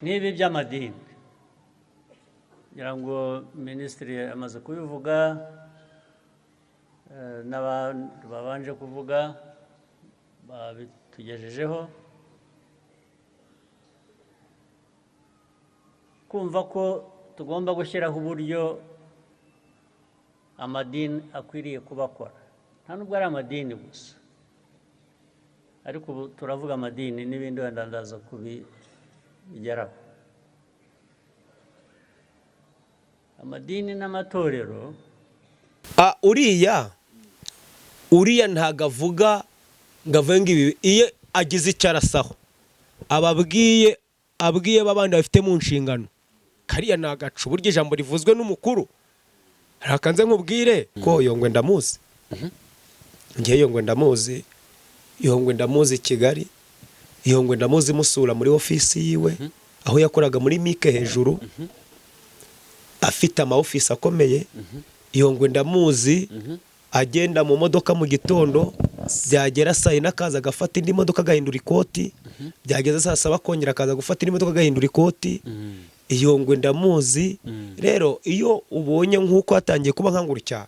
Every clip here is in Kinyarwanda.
Nk'ibi by'amadini, ngira ngo minisitiri amaze kubivuga, n'abandi babanje kuvuga babitugejejeho. Kumva ko tugomba gushyiraho uburyo amadini akwiriye kubakora, nta nubwo ari amadini gusa, ariko ubu turavuga amadini n'ibindi, wenda ndaza kubigeraho. Amadini n'amatorero. Uriya ntago avuga ngo avuge ngo ibi, iyo agize icyo arasaho aba abwiye babandi bafite mu nshingano. Kariya ni agacu, burya ijambo rivuzwe n'umukuru. Rakanze nkubwire ko Yongwe ndamuzi, ngewe Yongwe ndamuzi, Yongwe ndamuzi i Kigali, Yongwe ndamuzi musura muri ofisi yiwe aho yakoraga muri mike hejuru, afite ama ofisi akomeye. Yongwe ndamuzi agenda mu modoka mu gitondo, byagera saa yine akaza agafata indi modoka agahindura ikoti, byageza saa saba akongera akaza gufata indi modoka agahindura ikoti. Yongwe ndamuzi. Rero iyo ubonye nk'uko hatangiye kuba nkangurutya.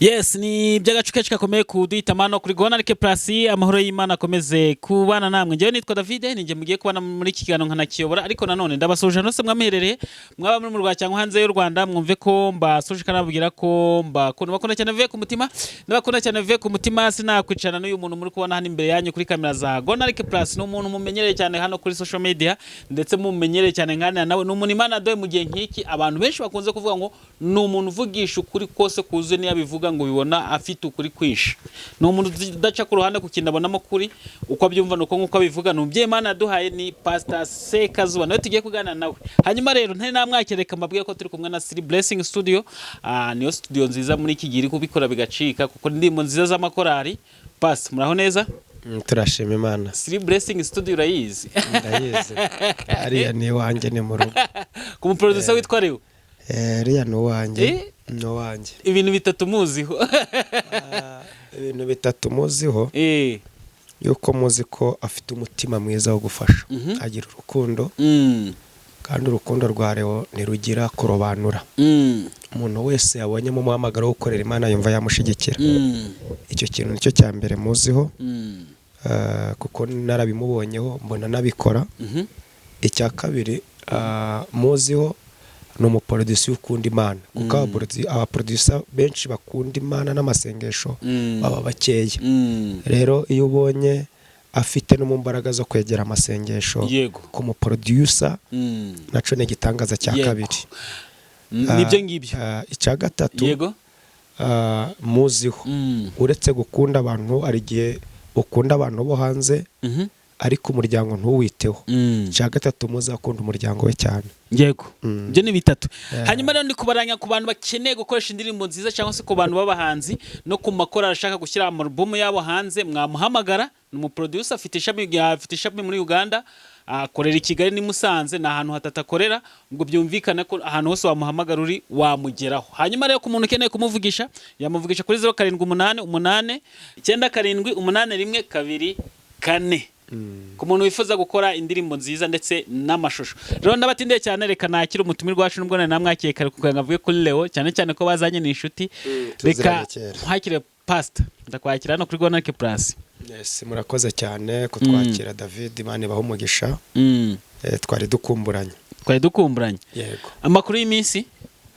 Yes, ni iby'agacu kenshi gakomeye kuduhitamo hano kuri Gonarike Plus. Amahoro y'Imana akomeze kubana namwe. Njyewe nitwa David, ninjye mugiye kubana muri iki kiganiro nkanakiyobora, ariko nanone ndabasuhuje nose mwamuherereye, mwaba muri mu Rwanda cyangwa hanze y'u Rwanda, mwumve ko mbasuje kandi nababwira ko mbakunda, bakunda cyane bivuye ku mutima, ndabakunda cyane bivuye ku mutima. Sinakwicarana n'uyu muntu muri kubona hano imbere yanyu kuri kamera za Gonarike Plus. Ni umuntu mumenyereye cyane hano kuri social media, ndetse mumenyereye cyane nganira nawe. Ni umuntu Imana yaduhaye mu gihe nk'iki. Abantu benshi bakunze kuvuga ngo ni umuntu uvugisha ukuri kose kuzuye, niyo abivuga ngo ubibona afite ukuri kwinshi. Ni umuntu udaca ku ruhande ku kintu abonamo kuri, uko abyumva nuko nk'uko abivuga. Ni umubyeyi Imana yaduhaye, ni Pastor Sekazuba, nawe tugiye kuganira nawe. Hanyuma rero ntari namwakira, reka mbabwire ko turi kumwe na Siri Blessing Studio. Niyo studio nziza muri iki gihe iri kubikora bigacika, kuko indirimbo nziza z'amakorari. Pastor, muraho neza? Turashima Imana. Siri Blessing Studio urayizi? Ndayizi, ariya ni iwanjye, ni mu rugo. Ku muproducer witwa Leo. Ariya ni uwanjye. Eh? Ni uwanjye. Ibintu bitatu muziho? Ibintu bitatu muziho, yuko muzi ko afite umutima mwiza wo gufasha, agira urukundo, kandi urukundo rwa Leo ntirugira kurobanura. Umuntu wese yabonyemo umuhamagaro wo gukorera Imana yumva yamushyigikira. Icyo kintu nicyo cya mbere muziho, kuko narabimubonyeho mbona nabikora. Icya kabiri, muziho ni umuporodisi ukunda Imana, kuko abaporodisa benshi bakunda Imana n'amasengesho baba bakeya. Rero iyo ubonye afite no mu mbaraga zo kwegera amasengesho ku muporodiyusa, naco ni igitangaza cya kabiri. Nibyo ngibyo. Icya gatatu, muziho, uretse gukunda abantu, hari igihe ukunda abantu bo hanze ariko umuryango ntuwiteho. Icya gatatu, muzakunda umuryango we cyane. Yego, ibyo ni bitatu. Hanyuma rero ndi kubaranya ku bantu bakeneye gukoresha indirimbo nziza, cyangwa se ku bantu b'abahanzi no ku makorali ashaka gushyira amarubumu yabo hanze, mwamuhamagara. Ni umuproducer, afite ishami muri Uganda, akorera i Kigali n'i Musanze, ni ahantu hatatu akorera. Ngo byumvikane ko ahantu hose wamuhamagara uri wamugeraho. Hanyuma rero ku muntu ukeneye kumuvugisha, yamuvugisha kuri 0788 97 81 24, ku muntu wifuza gukora indirimbo nziza ndetse n'amashusho. Rero ndabatindiye cyane, reka nakire umutumirwa wacu, nubwo nari namwakiye kare kugira ngo avuge kuri Leo, cyane cyane ko bazanye ni inshuti. Tuziranye Reka kera. nkwakire, Pastor, ndakwakira hano kuri Gonarike Plus. Yes, murakoze cyane kutwakira David, Imana ibahe umugisha. Twari dukumburanye. Twari dukumburanye. Yego. Amakuru y'iminsi?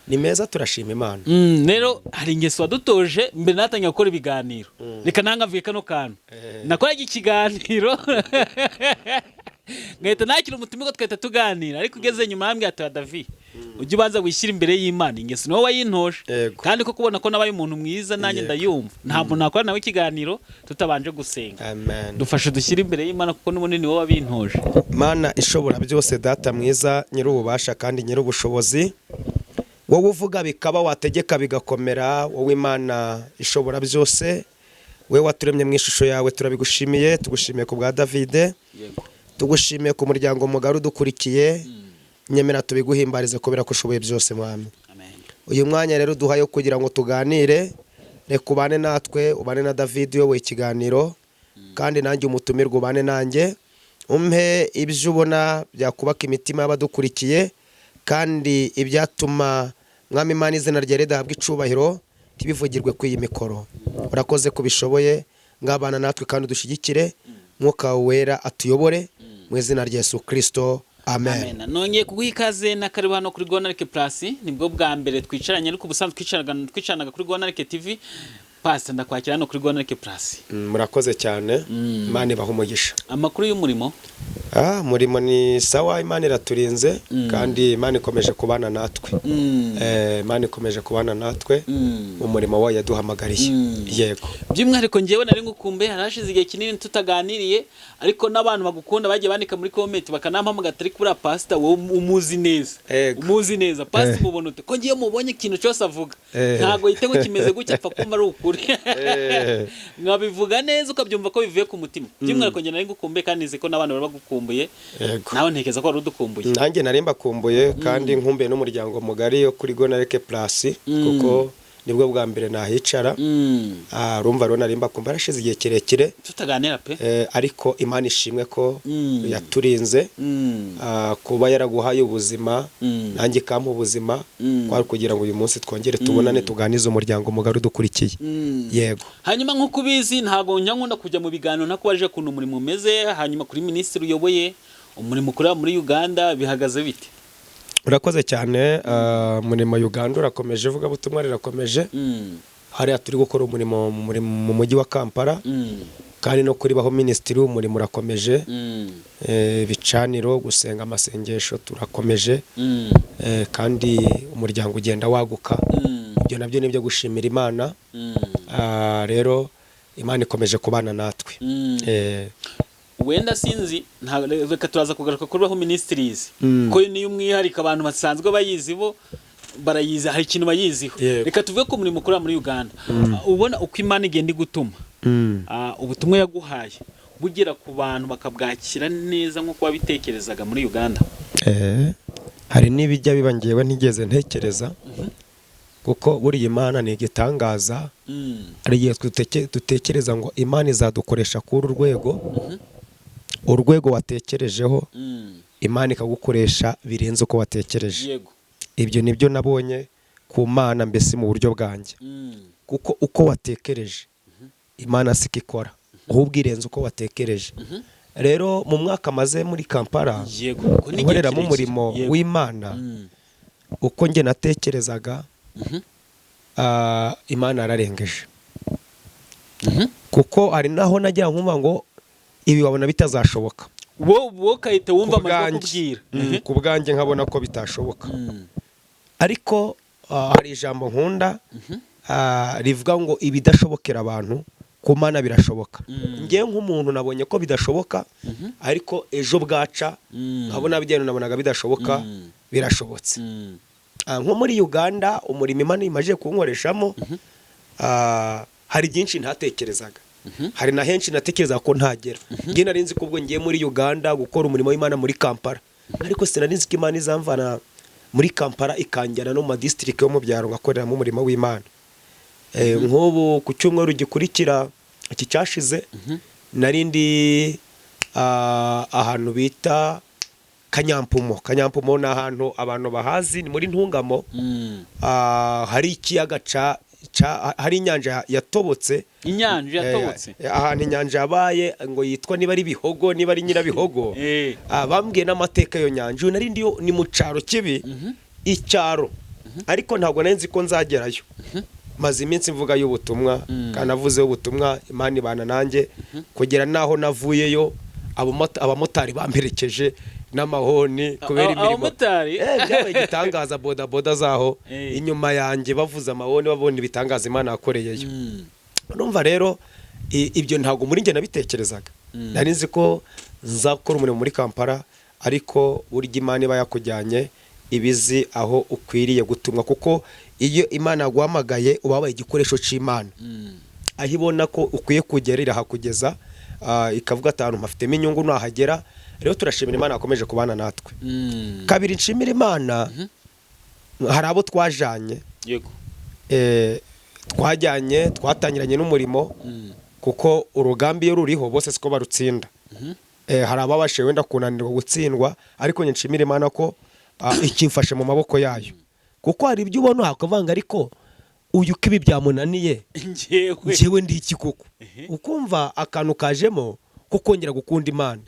Ni meza, turashima Imana. Rero hari ingeso wadutoje mbere natangiye gukora ibiganiro, reka nangavuye kano kantu. Nakoraga ikiganiro ngahita nakira umutumirwa, tugahita tuganira, ariko ugeze nyuma yambwiye ati: "Davi, ujye ubanza wishyira imbere y'Imana." Ingeso niwowe wayintoje. Kandi ko kubona ko nabaye umuntu mwiza nanjye ndayumva, nta muntu nakora nawe ikiganiro tutabanje gusenga. Amen. Dufashe dushyire imbere y'Imana, kuko n'ubundi ni wowe wabintoje. Mana ishobora byose, Data mwiza, nyir'ububasha kandi nyir'ubushobozi, wowe uvuga bikaba, wategeka bigakomera, wowe Imana ishobora byose, wowe waturemye mu ishusho yawe, turabigushimiye. Tugushimiye ku bwa Davide, tugushimiye ku muryango mugari udukurikiye. Nyemera tubiguhimbarize kubera ko ushoboye byose, Mwami. Amen. Uyu mwanya rero uduhaye kugira ngo tuganire, reka ubane natwe, ubane na David uyoboye ikiganiro. Kandi nanjye umutumirwa ubane nanjye, umpe ibyo ubona byakubaka imitima y'abadukurikiye, kandi ibyatuma, Mwami Imana, izina rya ridahabwa icubahiro ntibivugirwe ku iyi mikoro. Urakoze kubishoboye. Ngabana natwe kandi udushyigikire, Mwuka Wera atuyobore, mu izina rya Yesu Kirisito, amen. Amen. Nongeye kuguha ikaze na karibu hano kuri Gonarike Plus. Nibwo bwa mbere twicaranye, ariko ubusanzwe twicaranaga kuri Gonarike TV. Pastor, ndakwakira hano kuri Gonarike Plus. Murakoze cyane, Imana ibaha umugisha. Amakuru y'umurimo? Ah, umurimo ni sawa, Imana iraturinze kandi Imana ikomeje kubana natwe. Imana ikomeje kubana natwe mu murimo wayo yaduhamagariye. Yego. By'umwihariko njyewe nari ngukumbuye, harashize igihe kinini tutaganiriye, ariko n'abantu bagukunda bagiye bandika muri comment, bakanampamagara, ariko buriya pastor wowe umuzi neza? Umuzi neza pastor, umubona ute? Ko ngiye mubonye, ikintu cyose avuga ntabwo yite ngo kimeze gutya, apfa kumva ari ukuri, nkabivuga neza ukabyumva ko bivuye ku mutima. By'umwihariko njye nari ngukumbuye kandi nzi ko n'abantu bari bagukumbuye. Nawe ntekereza ko wari udukumbuye. Nanjye nari mbakumbuye kandi nkumbuye n'umuryango mugari wo kuri Gonareke Plus, kuko nibwo bwa mbere nahicara. Ah, urumva rero nari mbakumbuye, harashize igihe kirekire tutaganira pe. Ariko Imana ishimwe ko yaturinze. Ah, kuba yaraguhaye ubuzima, nanjye ikampa ubuzima, kwari kugira ngo uyu munsi twongere tubonane, tuganize umuryango mugari udukurikiye. Yego. Hanyuma nk'uko ubizi, ntabwo njya nkunda kujya mu biganiro ntakubajije ukuntu umurimo umeze. Hanyuma kuri minisitiri uyoboye, umurimo ukorera muri Uganda bihagaze bite? Urakoze cyane. Umurimo Uganda urakomeje, ivugabutumwa rirakomeje. Hariya turi gukora umurimo mu mujyi wa Kampala, kandi no kuri Baho Ministry umurimo urakomeje. Ibicaniro, gusenga, amasengesho turakomeje. Kandi umuryango ugenda waguka. Ibyo nabyo ni ibyo gushimira Imana. Ah, rero Imana ikomeje kubana natwe. Wenda sinzi, reka turaza kugaruka kuri Baho Ministries, ko niyo umwihariko, abantu basanzwe bayizi bo barayizi, hari ikintu bayiziho. Reka tuvuge ku murimo ukorera muri Uganda. Ubona uko Imana igenda igutuma, ubutumwa yaguhaye bugera ku bantu bakabwakira neza nk'uko wabitekerezaga muri Uganda? Hari n'ibijya biba ngewe ntigeze ntekereza, kuko buriya Imana ni igitangaza. Hari igihe dutekereza ngo Imana izadukoresha kuri uru rwego, urwego watekerejeho, Imana ikagukoresha birenze uko watekereje. Ibyo nibyo nabonye ku Mana, mbese mu buryo bwanjye, kuko uko watekereje Imana siko ikora, ahubwo irenze uko watekereje. Rero mu mwaka maze muri Kampala Kuko ni igihe nkoreramo kirekire. umurimo w'Imana, uko njye natekerezaga, Imana yararengeje, kuko hari naho najya nkumva ngo ibi wabona bitazashoboka. Wowe ukahita wumva Ku amajwi bwanjye. akubwira. Ku bwanjye nkabona ko bitashoboka, ariko hari ijambo nkunda, rivuga ngo ibidashobokera abantu ku Mana birashoboka. Ngewe nk'umuntu nabonye ko bidashoboka, ariko ejo bwaca nkabona bigenda, nabonaga bidashoboka, birashobotse. Nko muri Uganda, umurimo Imana imaze kunkoreshamo, hari byinshi ntatekerezaga, hari na henshi natekerezaga ko ntagera. Ngewe nari nzi ko ubwo ngiye muri Uganda gukora umurimo w'Imana muri Kampala, ariko sinari nzi ko Imana izamvana muri Kampala ikanjyana no mu madistrict yo mu byaro ngakoreramo umurimo w'Imana. Nk'ubu ku cyumweru gikurikira iki cyashize, nari ndi ahantu bita Kanyampumo. Kanyampumo ni ahantu abantu bahazi, ni muri Ntungamo. Hari ikiyaga hari inyanja yatobotse. Inyanja yatobotse? Ahantu inyanja yabaye ngo yitwa niba ari Bihogo, niba ari Nyirabihogo. Bambwiye n'amateka y'iyo nyanja. Uyu nari ndiyo ni mu cyaro kibi, icyaro, ariko ntabwo nari nzi ko nzagerayo. Maze iminsi mvuga y'ubutumwa, kandi navuzeho ubutumwa, Imana ibana nanjye kugera n'aho navuyeyo, abamotari bamperekeje n'amahoni kubera imirimo. Abamotari? Byabaye igitangaza, bodaboda zaho inyuma yanjye bavuze amahoni, babona ibitangaza Imana yakoreyeyo. Urumva rero ibyo ntabwo muri njye nabitekerezaga. Nari nzi ko nzakora umurimo muri Kampala, ariko burya Imana iba yakujyanye ibizi aho ukwiriye gutumwa, kuko iyo Imana yaguhamagaye uba wabaye igikoresho cy'Imana. Aho ibona ko ukwiye kugera irahakugeza, ikavuga ati ahantu mpafitemo inyungu nahagera. Rero turashimira Imana yakomeje kubana natwe. Kabiri nshimira Imana, hari abo twajanye, twajyanye, twatangiranye n'umurimo. Kuko urugamba iyo ruriho bose siko barutsinda. Hari ababashije wenda kunanirwa gutsindwa, ariko njye nshimira Imana ko ikimfashe mu maboko yayo, kuko hari ibyo ubona hakavanga, ariko uyu uko ibi byamunaniye, Njyewe? Njyewe ndi iki koko? Ukumva akantu kajemo ko kongera gukunda Imana,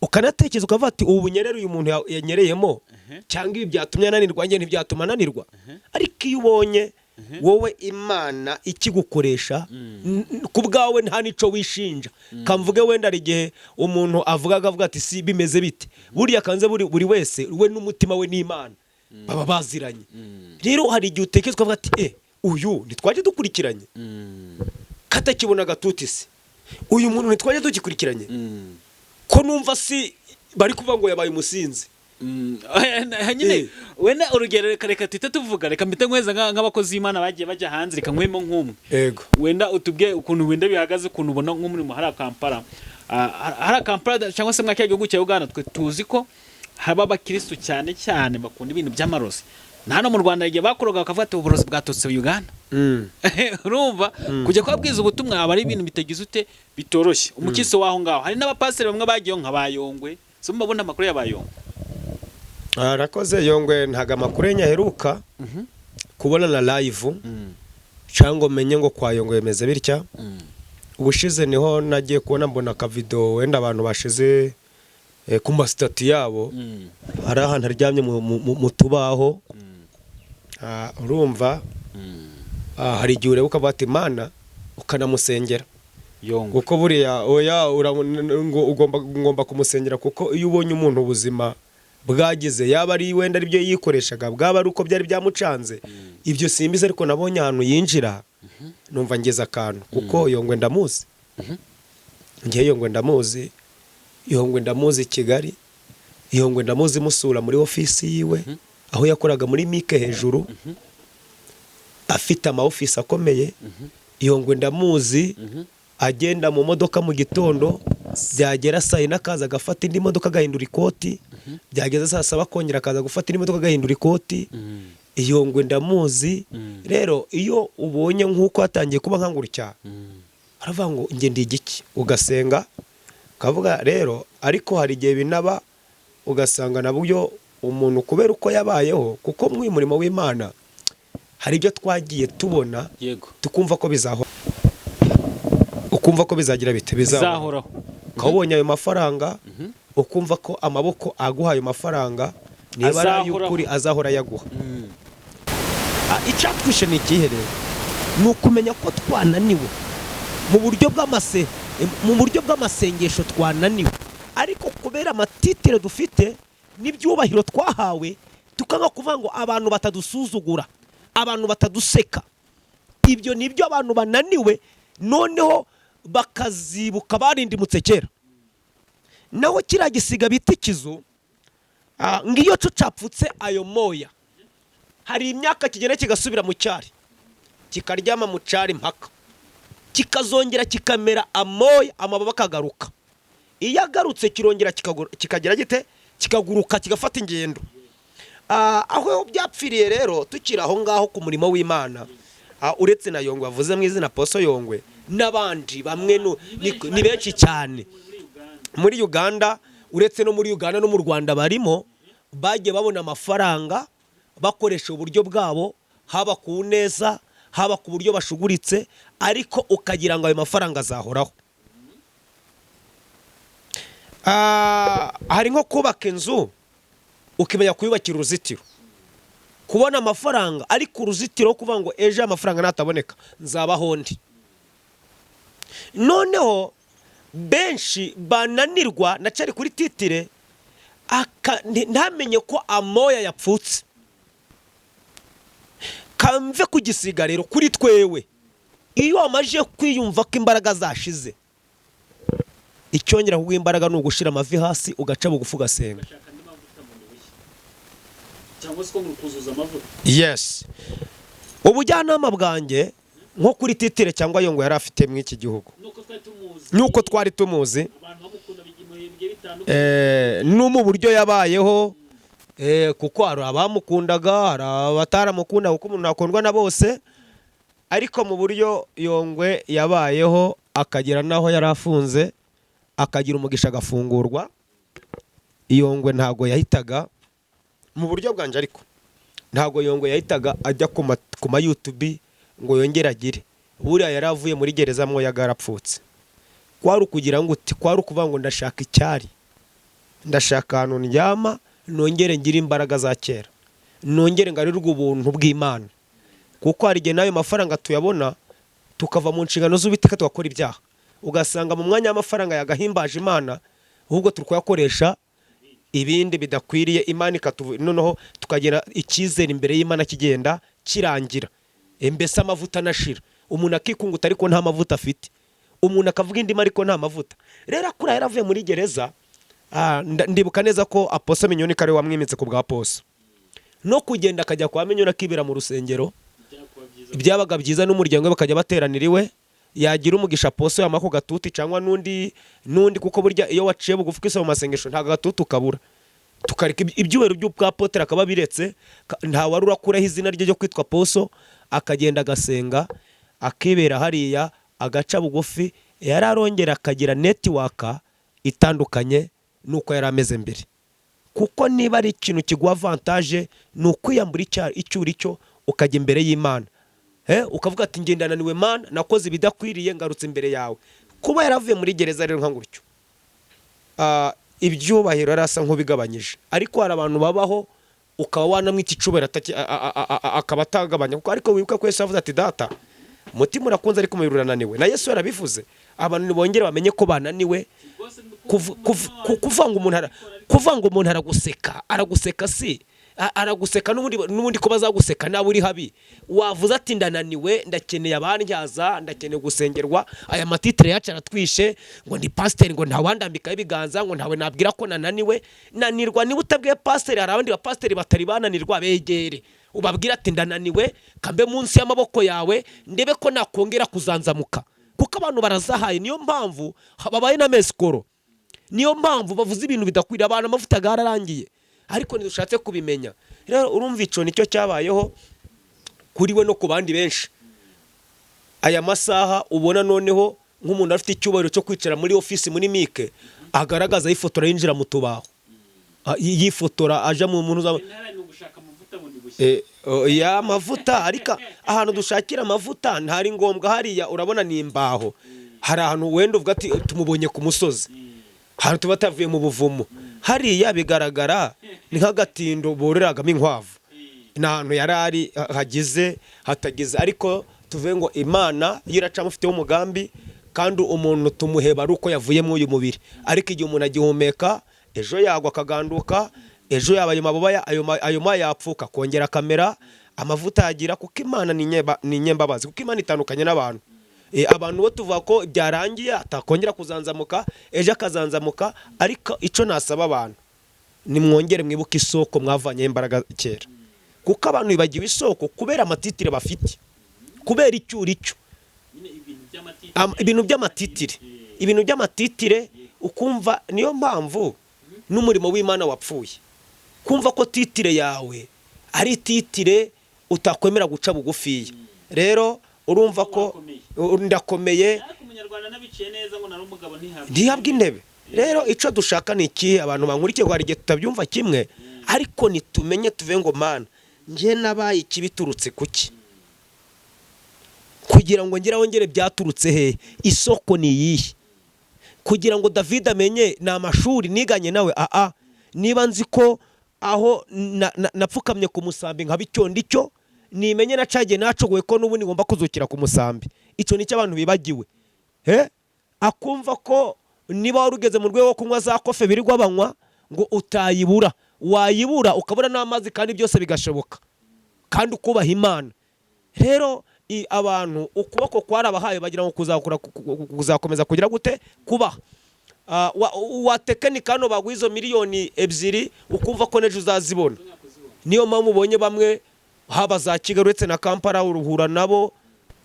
ukanatekereza ukavuga ati: "Ubu bunyerere uyu muntu yanyereyemo cyangwa ibi byatumye ananirwa, njye ntibyatuma ananirwa." Ariko iyo ubonye wowe Imana ikigukoresha, ku bwawe nta n'icyo wishinja. Kamvuge wenda hari igihe umuntu avuga akavuga ati: "Si bimeze bite?" Buriya kanze buri wese we n'umutima we n'Imana baba baziranye. Rero hari igihe utekereza ukavuga ati: "Uyu ntitwajya dukurikiranye, katakibona agatuti se? Uyu muntu ntitwajya dugikurikiranye, ko numva si bari kuvuga ngo yabaye umusinzi?" Nyine wenda urugero, reka tuhite tuvuga, reka mpite nkweza nk'abakozi b'Imana bagiye bajya hanze, reka nkwemo nk'umwe. Yego. Wenda utubwiye ukuntu wenda bihagaze, ukuntu ubona nk'umurimo hariya Kampala. Hariya Kampala cyangwa se muri kiriya gihugu cya Uganda, twe tuzi ko haba abakirisitu cyane cyane bakunda ibintu by'amarozi. Na hano mu Rwanda igihe bakoroga bakavuga ati: "Uburozi bwaturutse Uganda." Urumva kujya kubabwiza ubutumwa aba ari ibintu bitagize ute, bitoroshye umukristo w'aho ngaho. Hari n'abapasiteri bamwe bagiyeho nka Bayongwe, si mubabona amakuru ya Bayongwe? Arakoze. Yongwe ntago amakuru ye nyaheruka kubona na live cyangwa menye ngo kwa Yongwe bimeze bitya. Ubushize niho nagiye kubona mbona akavido wenda abantu bashize ku masitati yabo, hari ahantu aryamye mu tubaho. Urumva hari igihe ureba ukavuga ati: "Mana," ukanamusengera. Yongwe? Kuko buriya oya ngo ugomba ngomba kumusengera, kuko iyo ubonye umuntu ubuzima bwagize, yaba ari wenda aribyo yikoreshaga, bwaba ari uko byari byamucanze, ibyo simbizi, ariko nabonye ahantu yinjira numva ngeze akantu, kuko Yongwe ndamuzi. Ngewe Yongwe ndamuzi, Yongwe ndamuzi i Kigali, Yongwe ndamuzi musura muri ofisi yiwe aho yakoraga muri mike hejuru, afite ama ofisi akomeye. Yongwe ndamuzi agenda mu modoka mu gitondo, byagera saa yine akaza agafata indi modoka agahindura ikoti, byageza saa saba akongera akaza gufata indi modoka agahindura ikoti. Yongwe ndamuzi. Rero iyo ubonye nk'uko hatangiye kuba nkangurutya, aravuga ngo: "Njye ndi igiki?" Ugasenga ukavuga rero. Ariko hari igihe binaba ugasanga nabyo umuntu kubera uko yabayeho, kuko mu murimo w'Imana hari ibyo twagiye tubona, tukumva ko bizahora, ukumva ko bizagira bite, bizahoraho. Bizahoraho. Ukaba ubonye ayo mafaranga, ukumva ko amaboko aguha ayo mafaranga niba ari Azahoraho. ay'ukuri azahora ayaguha. Icyatwishe ni ikihe rero? Ni ukumenya ko twananiwe mu buryo bw'amasengesho, twananiwe, ariko kubera amatitire dufite n'ibyubahiro twahawe, tukanga kuvuga ngo abantu batadusuzugura, abantu bataduseka. Ibyo ni byo abantu bananiwe, noneho bakazibuka barindimutse kera. Naho kiriya gisiga bita ikizu, ngiyo cyo capfutse ayo moya, hari imyaka kigenda kigasubira mu cyari, kikaryama mu cyari mpaka kikazongera kikamera amoya, amababa akagaruka. Iyo agarutse kirongera kikagira gite? Kikaguruka, kigafata ingendo. Aho byapfiriye rero, tukiri aho ngaho ku murimo w'Imana, uretse na Yongwe wavuze mu izina Poso Yongwe n'abandi bamwe ni benshi cyane muri Uganda, uretse no muri Uganda no mu Rwanda barimo, bagiye babona amafaranga bakoresha uburyo bwabo, haba ku neza, haba ku buryo bashuguritse, ariko ukagira ngo ayo mafaranga azahoraho. Hari nko kubaka inzu ukimenya kuyubakira uruzitiro, kubona amafaranga ariko uruzitiro kuvuga ngo ejo amafaranga nataboneka nzabaho ndi. Noneho benshi bananirwa na cyari kuri titire, ntamenye ko amoya yapfutse. Kamve ku gisiga rero, kuri twewe, iyo wamaze kwiyumva ko imbaraga zashize, icyongera kuguha imbaraga ni ugushira amavi hasi, ugaca bugufi, ugasenga. Cyangwa se ko ngo kuzuza amavuta. Yes, ubujyanama bwanjye nko kuri titire cyangwa Yongwe yari afite muri iki gihugu, nuko twari tumuzi, nuko twari tumuzi, abantu bamukunda mu bihe bigiye bitandukanye, no mu buryo yabayeho, kuko hari abamukundaga, hari abataramukunda, kuko umuntu akundwa na bose, ariko mu buryo Yongwe yabayeho. Akagera n'aho yari afunze, akagira umugisha agafungurwa. Yongwe ntabwo yahitaga mu buryo bwanje, ariko ntabwo Yongwe yahitaga ajya ku ma YouTube ngo yongere agire. Buriya yari avuye muri gereza mwo yagarapfutse. Kwari ukugira ngo uti, kwari ukuvuga ngo ndashaka icyari, ndashaka ahantu ndyama, nongere ngire imbaraga za kera, nongere ngarirwe ubuntu bw'Imana. Kuko hari igihe n'ayo mafaranga tuyabona, tukava mu nshingano z'Uwiteka, tugakora ibyaha, ugasanga mu mwanya w'amafaranga yagahimbaje Imana, ahubwo turi kuyakoresha ibindi bidakwiriye. Imana ikatuvu, noneho tukagira icyizere imbere y'Imana kigenda kirangira. Mbese amavuta anashira, umuntu akikunguta ariko nta mavuta afite, umuntu akavuga indimi ariko nta mavuta. Rero akura yaravuye muri gereza, ndibuka neza ko Apostle Mignonne kare wamwimitse ku bwa Apostle, no kugenda akajya kwa Mignonne akibera mu rusengero byabaga byiza, n'umuryango we bakajya bateranira iwe. Yagira umugisha Apostle yamara ku gatuti cyangwa n'undi n'undi, kuko burya iyo waciye bugufi ukisaba mu masengesho, ntabwo agatuti ukabura. Tukareka ibyubahiro by'ubwapotere akaba biretse, nta wari urakuraho izina rye ryo kwitwa Apostle, akagenda agasenga, akibera hariya, agaca bugufi. Yari arongera akagira network itandukanye n'uko yari ameze mbere, kuko niba ari ikintu kiguha avantage ni ukwiyambura icyo uri cyo, ukajya imbere y'Imana, ukavuga ati: "Ngendananiwe Mana, nakoze ibidakwiriye, ngarutse imbere yawe." Kuba yaravuye muri gereza rero nka gutyo, ibyubahiro yari asa nk'ubigabanyije. Ariko hari abantu babaho ukaba wanamwita icubahiro akaba atagabanya, kuko ariko wibuka ko Yesu yavuze ati: "Data, umutima urakunze ariko umubiri urananiwe." Na Yesu yarabivuze. Abantu ntibongere bamenye ko bananiwe. Kuvuga ngo umuntu araguseka, araguseka si araguseka n'ubundi ko bazaguseka nawe uri habi. Wavuze ati: "Ndananiwe, ndakeneye abandyaza, ndakeneye gusengerwa." Aya ma titre yacu aratwishe, ngo ni pasiteri, ngo ntawandambikaho ibiganza, ngo ntawe nabwira ko nananiwe. Nanirwa niba utabwiye pasiteri, hari abandi bapasiteri batari bananirwa, begere ubabwire ati: "Ndananiwe, kambe munsi y'amaboko yawe, ndebe ko nakongera kuzanzamuka." Kuko abantu barazahaye, niyo mpamvu babaye na mesikoro, niyo mpamvu bavuze ibintu bidakwiriye abantu. Amavuta yararangiye, ariko ntidushatse kubimenya. Rero urumva icyo nicyo cyabayeho kuri we no ku bandi benshi. Aya masaha ubona noneho nk'umuntu afite icyubahiro cyo kwicara muri ofisi muri mike, agaragaza yifotora yinjira mu tubaho, yifotora aja mu muntu Intara ni ugushaka amavuta bundi bushya. Ya mavuta, ariko ahantu dushakira amavuta ntari ngombwa. Hariya urabona ni imbaho. Hari ahantu wenda uvuga ati tumubonye ku musozi, ahantu tuba tavuye mu buvumo. Hariya bigaragara ni nk'agatindo bororeragamo inkwavu, ni ahantu yari ari hagize hatagize. Ariko tuvuge ngo Imana yo iracamufiteho umugambi, kandi umuntu tumuheba ari uko yavuye muri uyu mubiri. Ariko igihe umuntu agihumeka, ejo yagwa akaganduka, ejo yaba ayo mababa ayo ma yapfuka akongera akamera, amavuta yagira, kuko Imana ni inyembabazi, kuko Imana itandukanye n'abantu. Abantu bo tuvuga ko byarangiye atakongera kuzanzamuka, ejo akazanzamuka. Ariko icyo nasaba abantu, nimwongere mwibuke isoko mwavanyeho imbaraga kera, kuko abantu bibagiwe isoko kubera ama titre bafite, kubera icyo uri cyo. Nyine ibintu by'ama titre. Ibintu by'ama titre, ibintu by'ama titre, ukumva niyo mpamvu n'umurimo w'Imana wapfuye. Kumva ko titre yawe ari titre utakwemera guca bugufiya, rero urumva ko Wakomeye. Ndakomeye. Ariko umunyarwanda n'abiciye neza ngo nari umugabo ntihabwe ntihabwe intebe. Rero icyo dushaka ni ikihe? Abantu bankurikiye, hari igihe tutabyumva kimwe, ariko nitumenye tuve ngo: "Mana, njye nabaye iki? Biturutse kuki? Kugira ngo ngere wongere byaturutse hehe? Isoko ni iyihe?" Kugira ngo David amenye ni amashuri niganye nawe, aa niba nzi ko aho napfukamye ku musambi nkaba icyo ndicyo, nimenye nacagiye nacogoye ko n'ubundi ngomba kuzukira ku musambi. Icyo nicyo abantu bibagiwe. He akumva ko niba wari ugeze mu rwego rwo kunywa za coffee birirwa banywa, ngo utayibura, wayibura ukabura n'amazi, kandi byose bigashoboka kandi ukubaha Imana. Rero abantu ukuboko kwarabahaye, bagira ngo kuzakura kuzakomeza kugira gute kubaha. Watekinika hano baguha izo miliyoni 2, ukumva ko n'ejo uzazibona. Niyo mpamvu ubonye bamwe haba za Kigali uretse na Kampala uruhura nabo,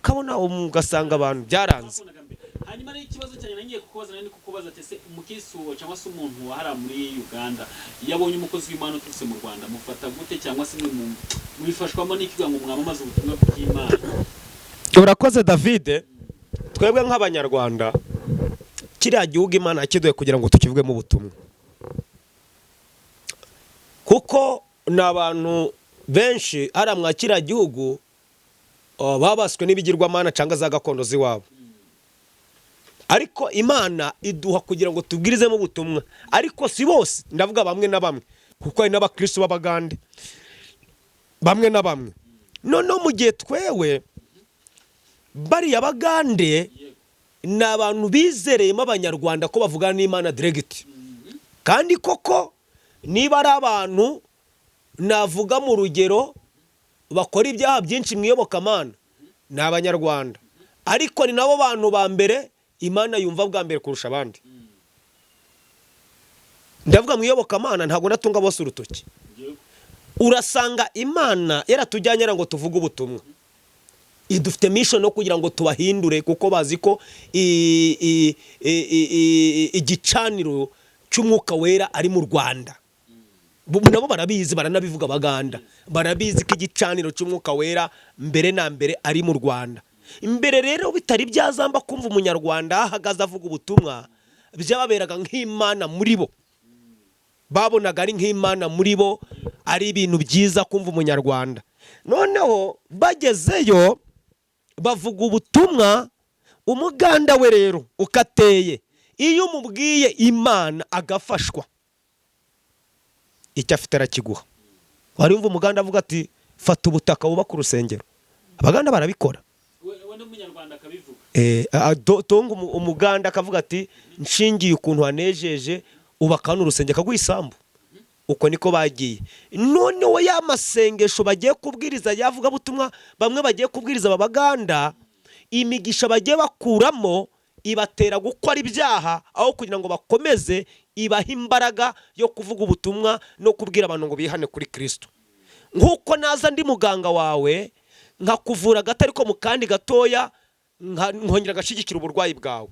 kabona ugasanga abantu byaranze. Twakundaga mbere. Hanyuma rero ikibazo cyanjye nangiye kukubaza, nari ndi kukubaza ati: ese umukristo cyangwa se umuntu wahara muri Uganda, iyo abonye umukozi w'Imana uturutse mu Rwanda, mufata gute, cyangwa se mwe mubifashwamo n'iki kugira ngo mwamamaze ubutumwa bw'Imana? Urakoze, David. Twebwe nk'Abanyarwanda, kiriya gihugu Imana yakiduhaye kugira ngo tukivugemo ubutumwa, kuko ni abantu benshi hariya mwa kiriya gihugu babaswe n'ibigirwamana cyangwa za gakondo z'iwabo. Ariko Imana iduha kugira ngo tubwirizemo ubutumwa, ariko si bose, ndavuga bamwe na bamwe, kuko hari n'abakristo b'Abagande bamwe na bamwe. Noneho mu gihe twewe bariya Bagande ni abantu bizereyemo Abanyarwanda ko bavugana n'Imana direct. Kandi koko niba ari abantu, navuga mu rugero, bakora ibyaha byinshi mu iyobokamana, ni Abanyarwanda, ariko ni nabo bantu ba mbere Imana yumva bwa mbere kurusha abandi. Ndavuga mu iyobokamana, ntabwo natunga bose urutoki. Urasanga Imana yaratujyanye ngo tuvuge ubutumwa, idufite mission no kugira ngo tubahindure, kuko bazi ko igicaniro cy'Umwuka Wera ari mu Rwanda. Nabo barabizi, baranabivuga. Abaganda barabizi ko igicaniro cy'Umwuka Wera mbere na mbere ari mu Rwanda. Imbere rero bitari byazamba, kumva Umunyarwanda ahagaze avuga ubutumwa byababeraga nk'Imana muri bo, babonaga ari nk'Imana muri bo, ari ibintu byiza kumva Umunyarwanda. Noneho bagezeyo bavuga ubutumwa. Umuganda we rero ukateye, iyo umubwiye Imana agafashwa, icyo afite arakiguha. Wari wumva Umuganda avuga ati: "Fata ubutaka wubake urusengero"? Abaganda barabikora. We n'Umunyarwanda akabivuga. Tunga Umuganda akavuga ati: "Nshingiye ukuntu hanejeje, ubaka hano urusengero," akaguha isambu. Uko niko bagiye. Noneho ya masengesho bagiye kubwiriza, yavugabutumwa bamwe bagiye kubwiriza Abaganda, imigisha bagiye bakuramo ibatera gukora ibyaha aho kugira ngo bakomeze ibahe imbaraga yo kuvuga ubutumwa no kubwira abantu ngo bihane kuri Kirisito. Nk'uko naza ndi muganga wawe, nkakuvura gato, ariko mu kandi gatoya nkongera agashyigikira uburwayi bwawe.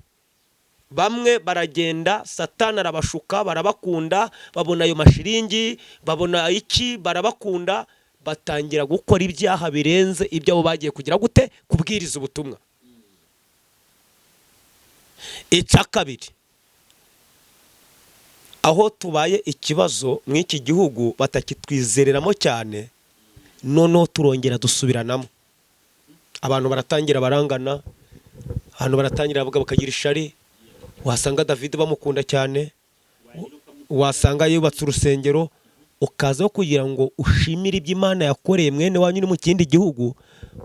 Bamwe baragenda, Satani arabashuka, barabakunda, babona ayo mashiringi, babona iki, barabakunda, batangira gukora ibyaha birenze ibyo abo bagiye kugira gute? Kubwiriza ubutumwa. Icya kabiri, aho tubaye ikibazo mu iki gihugu, batakitwizereramo cyane, noneho turongera dusubiranamo. Abantu baratangira barangana, abantu baratangira bavuga, bakagira ishari. Wasanga David bamukunda cyane, wasanga yubatse urusengero, ukaza kugira ngo ushimire ibyo Imana yakoreye mwene wanyu uri mu kindi gihugu,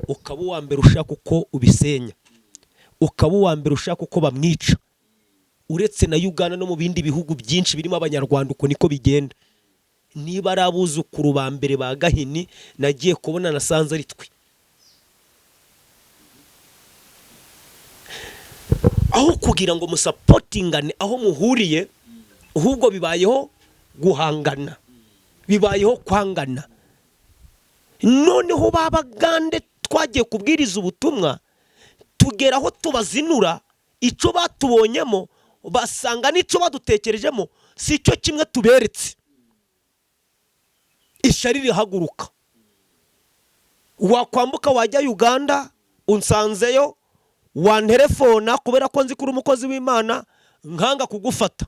ukaba uwa mbere ushaka uko ubisenya, ukaba uwa mbere ushaka uko bamwica. Uretse na Uganda, no mu bindi bihugu byinshi birimo Abanyarwanda uko niko bigenda. Niba ari abuzukuru ba mbere ba Gahini, nagiye kubona nasanze ari twe. Aho kugira ngo musapotingane aho muhuriye, ahubwo bibayeho guhangana, bibayeho kwangana. Noneho babagande twagiye kubwiriza ubutumwa, tugera aho tubazinura icyo batubonyemo, basanga n'icyo badutekerejemo si cyo kimwe tuberetse. Ishyari rihaguruka. Wakwambuka wajya Uganda, unsanzeyo, wanterefona, kubera ko nzi ko uri umukozi w'Imana, nkanga kugufata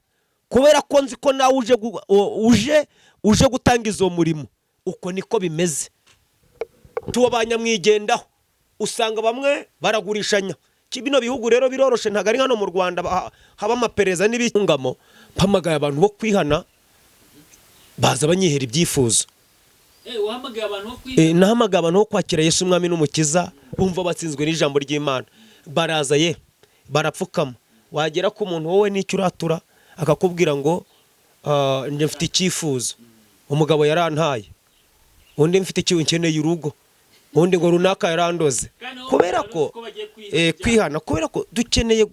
kubera ko nzi ko nawe uje gutanga izo murimo. Uko niko bimeze. Tuba ba nyamwigendaho, usanga bamwe baragurishanya. Bino bihugu rero biroroshe, ntabwo ari hano mu Rwanda haba amaperereza n'ibingamo. Mpamagaye abantu bo kwihana, baza banyihera ibyifuzo. Wahamagaye abantu bo kwiga? Nahamagaye abantu bo kwakira Yesu Umwami n'Umukiza, bumva batsinzwe n'ijambo ry'Imana, baraza ye, barapfukama. Wagera ku muntu, wowe n'icyo uratura, akakubwira ngo: "Ah, njye mfite icyifuzo, umugabo yarantaye." Undi: "Mfite ikintu, nkeneye urugo." Undi ngo: "Runaka yarandoze." Kandi aho Kubera bari ko bazi ko bagiye kwiha ibyaha. Kwihana, kubera ko dukeneye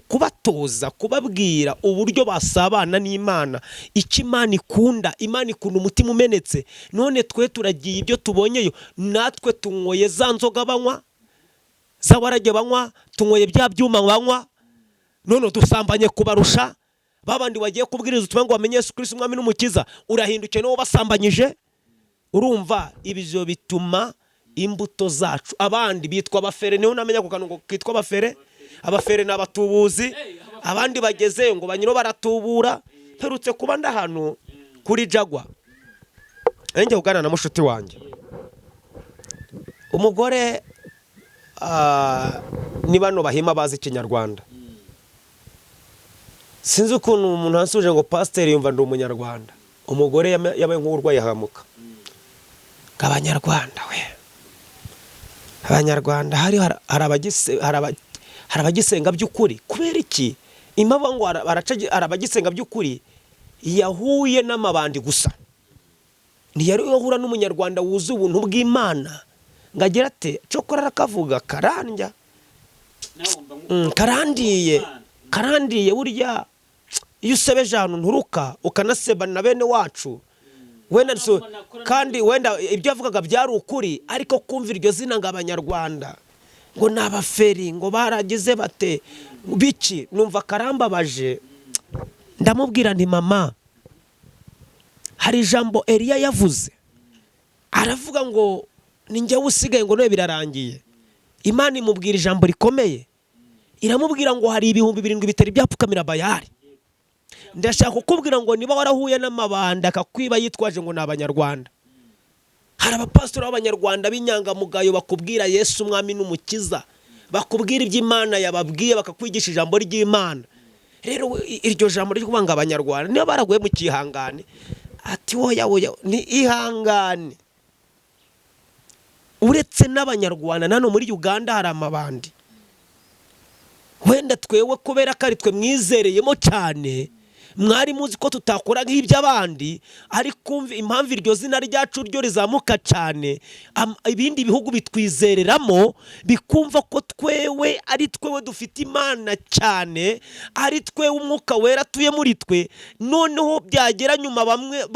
kubatoza, kubabwira uburyo basabana n'Imana, icyo Imana ikunda. Imana ikunda umutima umenetse. None twe turagiye, ibyo tubonyeyo, natwe tunyoye za nzoga banywa, za warage banywa, tunyoye bya byuma banywa, none dusambanye kubarusha. Babandi bagiye kubwiriza ubutumwa ngo bamenye Yesu Kristo Umwami n'Umukiza, urahindukiye n'uwo basambanyije. Urumva ibyo bituma imbuto zacu, abandi bitwa abafere, niho unamenya ku kantu ngo kitwa abafere. Abafere ni abatubuzi, abandi bageze ngo banyiro baratubura. Mperutse kuba nda hano kuri Jagwa, njye kuganira na mushuti wanjye, umugore ni bano bahima bazi Ikinyarwanda. Sinzi ukuntu umuntu yansuje ngo pasiteri, yumva ndi Umunyarwanda. Umugore yabaye nk'urwaye ahamuka ngo Abanyarwanda we, Abanyarwanda hari abagisenga by'ukuri. Kubera iki? Impamvu ngo hari abagisenga by'ukuri, yahuye n'amabandi gusa, ntiyari yahura n'Umunyarwanda wuzuye ubuntu bw'Imana ngo agire ate. Cokora arakavuga karandya. Karandiye, karandiye. Burya iyo usebeje ahantu nturuka, ukanaseba na bene wacu wenda kandi wenda ibyo yavugaga byari ukuri, ariko kumva iryo zina ngo Abanyarwanda ngo ni abaferi, ngo baragize bate biki, numva karambabaje. Ndamubwira nti: "Mama, hari ijambo Eliya yavuze, aravuga ngo ni njyewe usigaye, ngo none birarangiye." Imana imubwira ijambo rikomeye, iramubwira ngo hari 7000 bitari byapfukamira Bayari. Ndashaka kukubwira ngo niba warahuye n'amabanda akakwiba yitwaje ngo ni Abanyarwanda, hari abapasitori b'Abanyarwanda b'inyangamugayo bakubwira Yesu Umwami n'Umukiza, bakubwira iby'Imana yababwiye, bakakwigisha ijambo ry'Imana. Rero iryo jambo ryo kuvuga ngo Abanyarwanda niba baraguye mu kihangane, ati: "Woya, woya, ni ihangane." Uretse n'Abanyarwanda, nano muri Uganda hari amabandi. Wenda twewe kubera ko ari twe mwizereyemo cyane, mwari muzi ko tutakora nk'iby'abandi, ariko umva impamvu iryo zina ryacu ryo rizamuka cyane, ibindi bihugu bitwizereramo, bikumva ko twewe ari twewe dufite Imana cyane, ari twewe Umwuka Wera atuye muri twe. Noneho byagera nyuma bamwe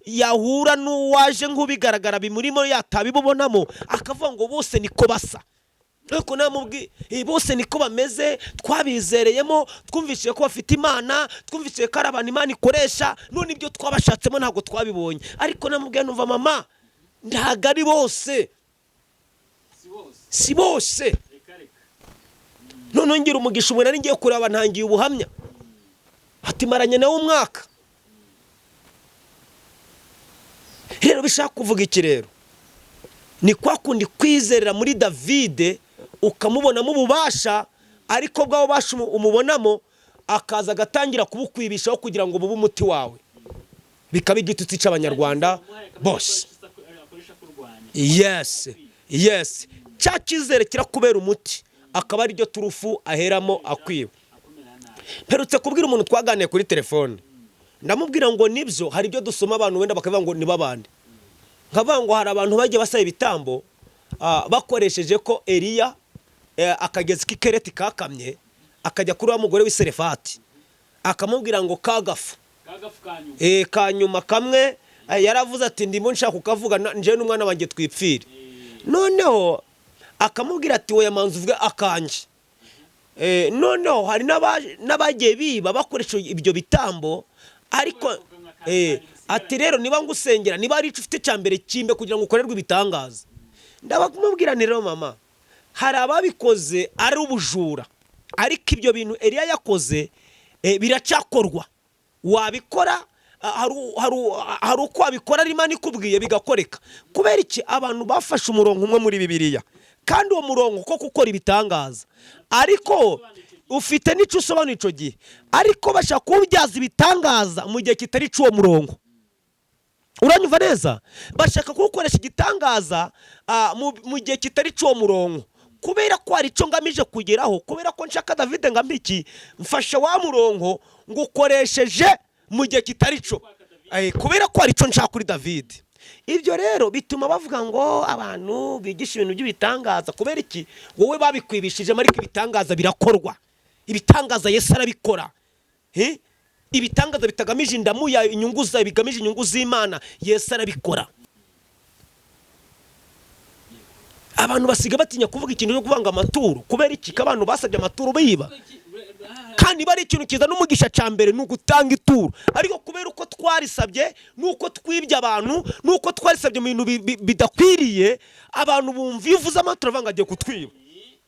yahura n'uwaje nk'ubigaragara bimurimo yatabibubonamo, akavuga ngo bose niko basa. Ariko namubwi bose niko bameze, twabizereyemo, twumvishije ko bafite Imana, twumvishije ko ari abantu Imana ikoresha, none ibyo twabashatsemo ntabwo twabibonye. Ariko namubwiye numva: "Mama, ntabwo ari bose, si bose." Noneho ngira umugisha, umuntu nari ngiye kureba ntangiye ubuhamya, ati maranye nawe umwaka. Rero bishaka kuvuga iki? Rero ni kwa kundi kwizerera muri Davide, ukamubonamo ububasha, ariko bwa bubasha umubonamo akaza agatangira kubukwibishaho kugira ngo bube umuti wawe, bikaba igitutsi cy'Abanyarwanda bose. Yes, cya cyizere kirakubera umuti, akaba ariryo turufu aheramo akwiba. Mperutse kubwira umuntu twaganiye kuri telefone, ndamubwira ngo nibyo, hari ibyo dusoma abantu wenda bakavuga ngo ni babandi, nkavuga ngo hari abantu bagiye basaba ibitambo bakoresheje ko Eliya akagezi k'Ikereti kakamye, akajya kuri wa mugore w'iserefati akamubwira ngo kagafu kanyuma kamwe, yaravuze ati: "Ndimo nshaka kukavuga njyewe n'umwana wanjye twipfire." Noneho akamubwira ati: "Wowe manza uvuge akanjye." Noneho hari n'abagiye biba bakoresha ibyo bitambo, ariko ati: "Rero niba ngusengera, niba ari icyo ufite cya mbere kimbe kugira ngo ukorerwe ibitangaza." Ndabamubwira nti: "Rero mama, hari ababikoze ari ubujura, ariko ibyo bintu Eliya yakoze biracyakorwa. Wabikora, hari uko wabikora ari Imana ikubwiye bigakoreka." Kubera iki? Abantu bafashe umurongo umwe muri Bibiliya, kandi uwo murongo ko gukora ibitangaza, ariko ufite n'icyo usobanura icyo gihe, ariko bashaka kuwubyaza ibitangaza mu gihe kitari icy'uwo murongo. Uranyumva neza? Bashaka kuwukoresha igitangaza mu gihe kitari icy'uwo murongo, kubera ko hari icyo ngamije kugeraho, kubera ko nshaka David ngo ampe iki, mfashe wa murongo ngo ukoresheje mu gihe kitari cyo, kubera ko hari icyo nshaka kuri David. Ibyo rero bituma bavuga ngo abantu bigisha ibintu by'ibitangaza. Kubera iki? Wowe babikwibishijemo, ariko ibitangaza birakorwa, ibitangaza Yesu arabikora. Eh? Ibitangaza bitagamije indamu yawe, inyungu zawe, bigamije inyungu z'Imana, Yesu arabikora. Abantu basiga batinya kuvuga ikintu cyo kuvanga amaturo. Kubera iki? Ko abantu basabye amaturo biba, kandi niba ari ikintu kizana umugisha cya mbere ni ugutanga ituro, ariko kubera uko twarisabye n'uko twibye abantu n'uko twarisabye mu bintu bidakwiriye, abantu bumva iyo uvuze amaturo bavuga ngo agiye kutwiba.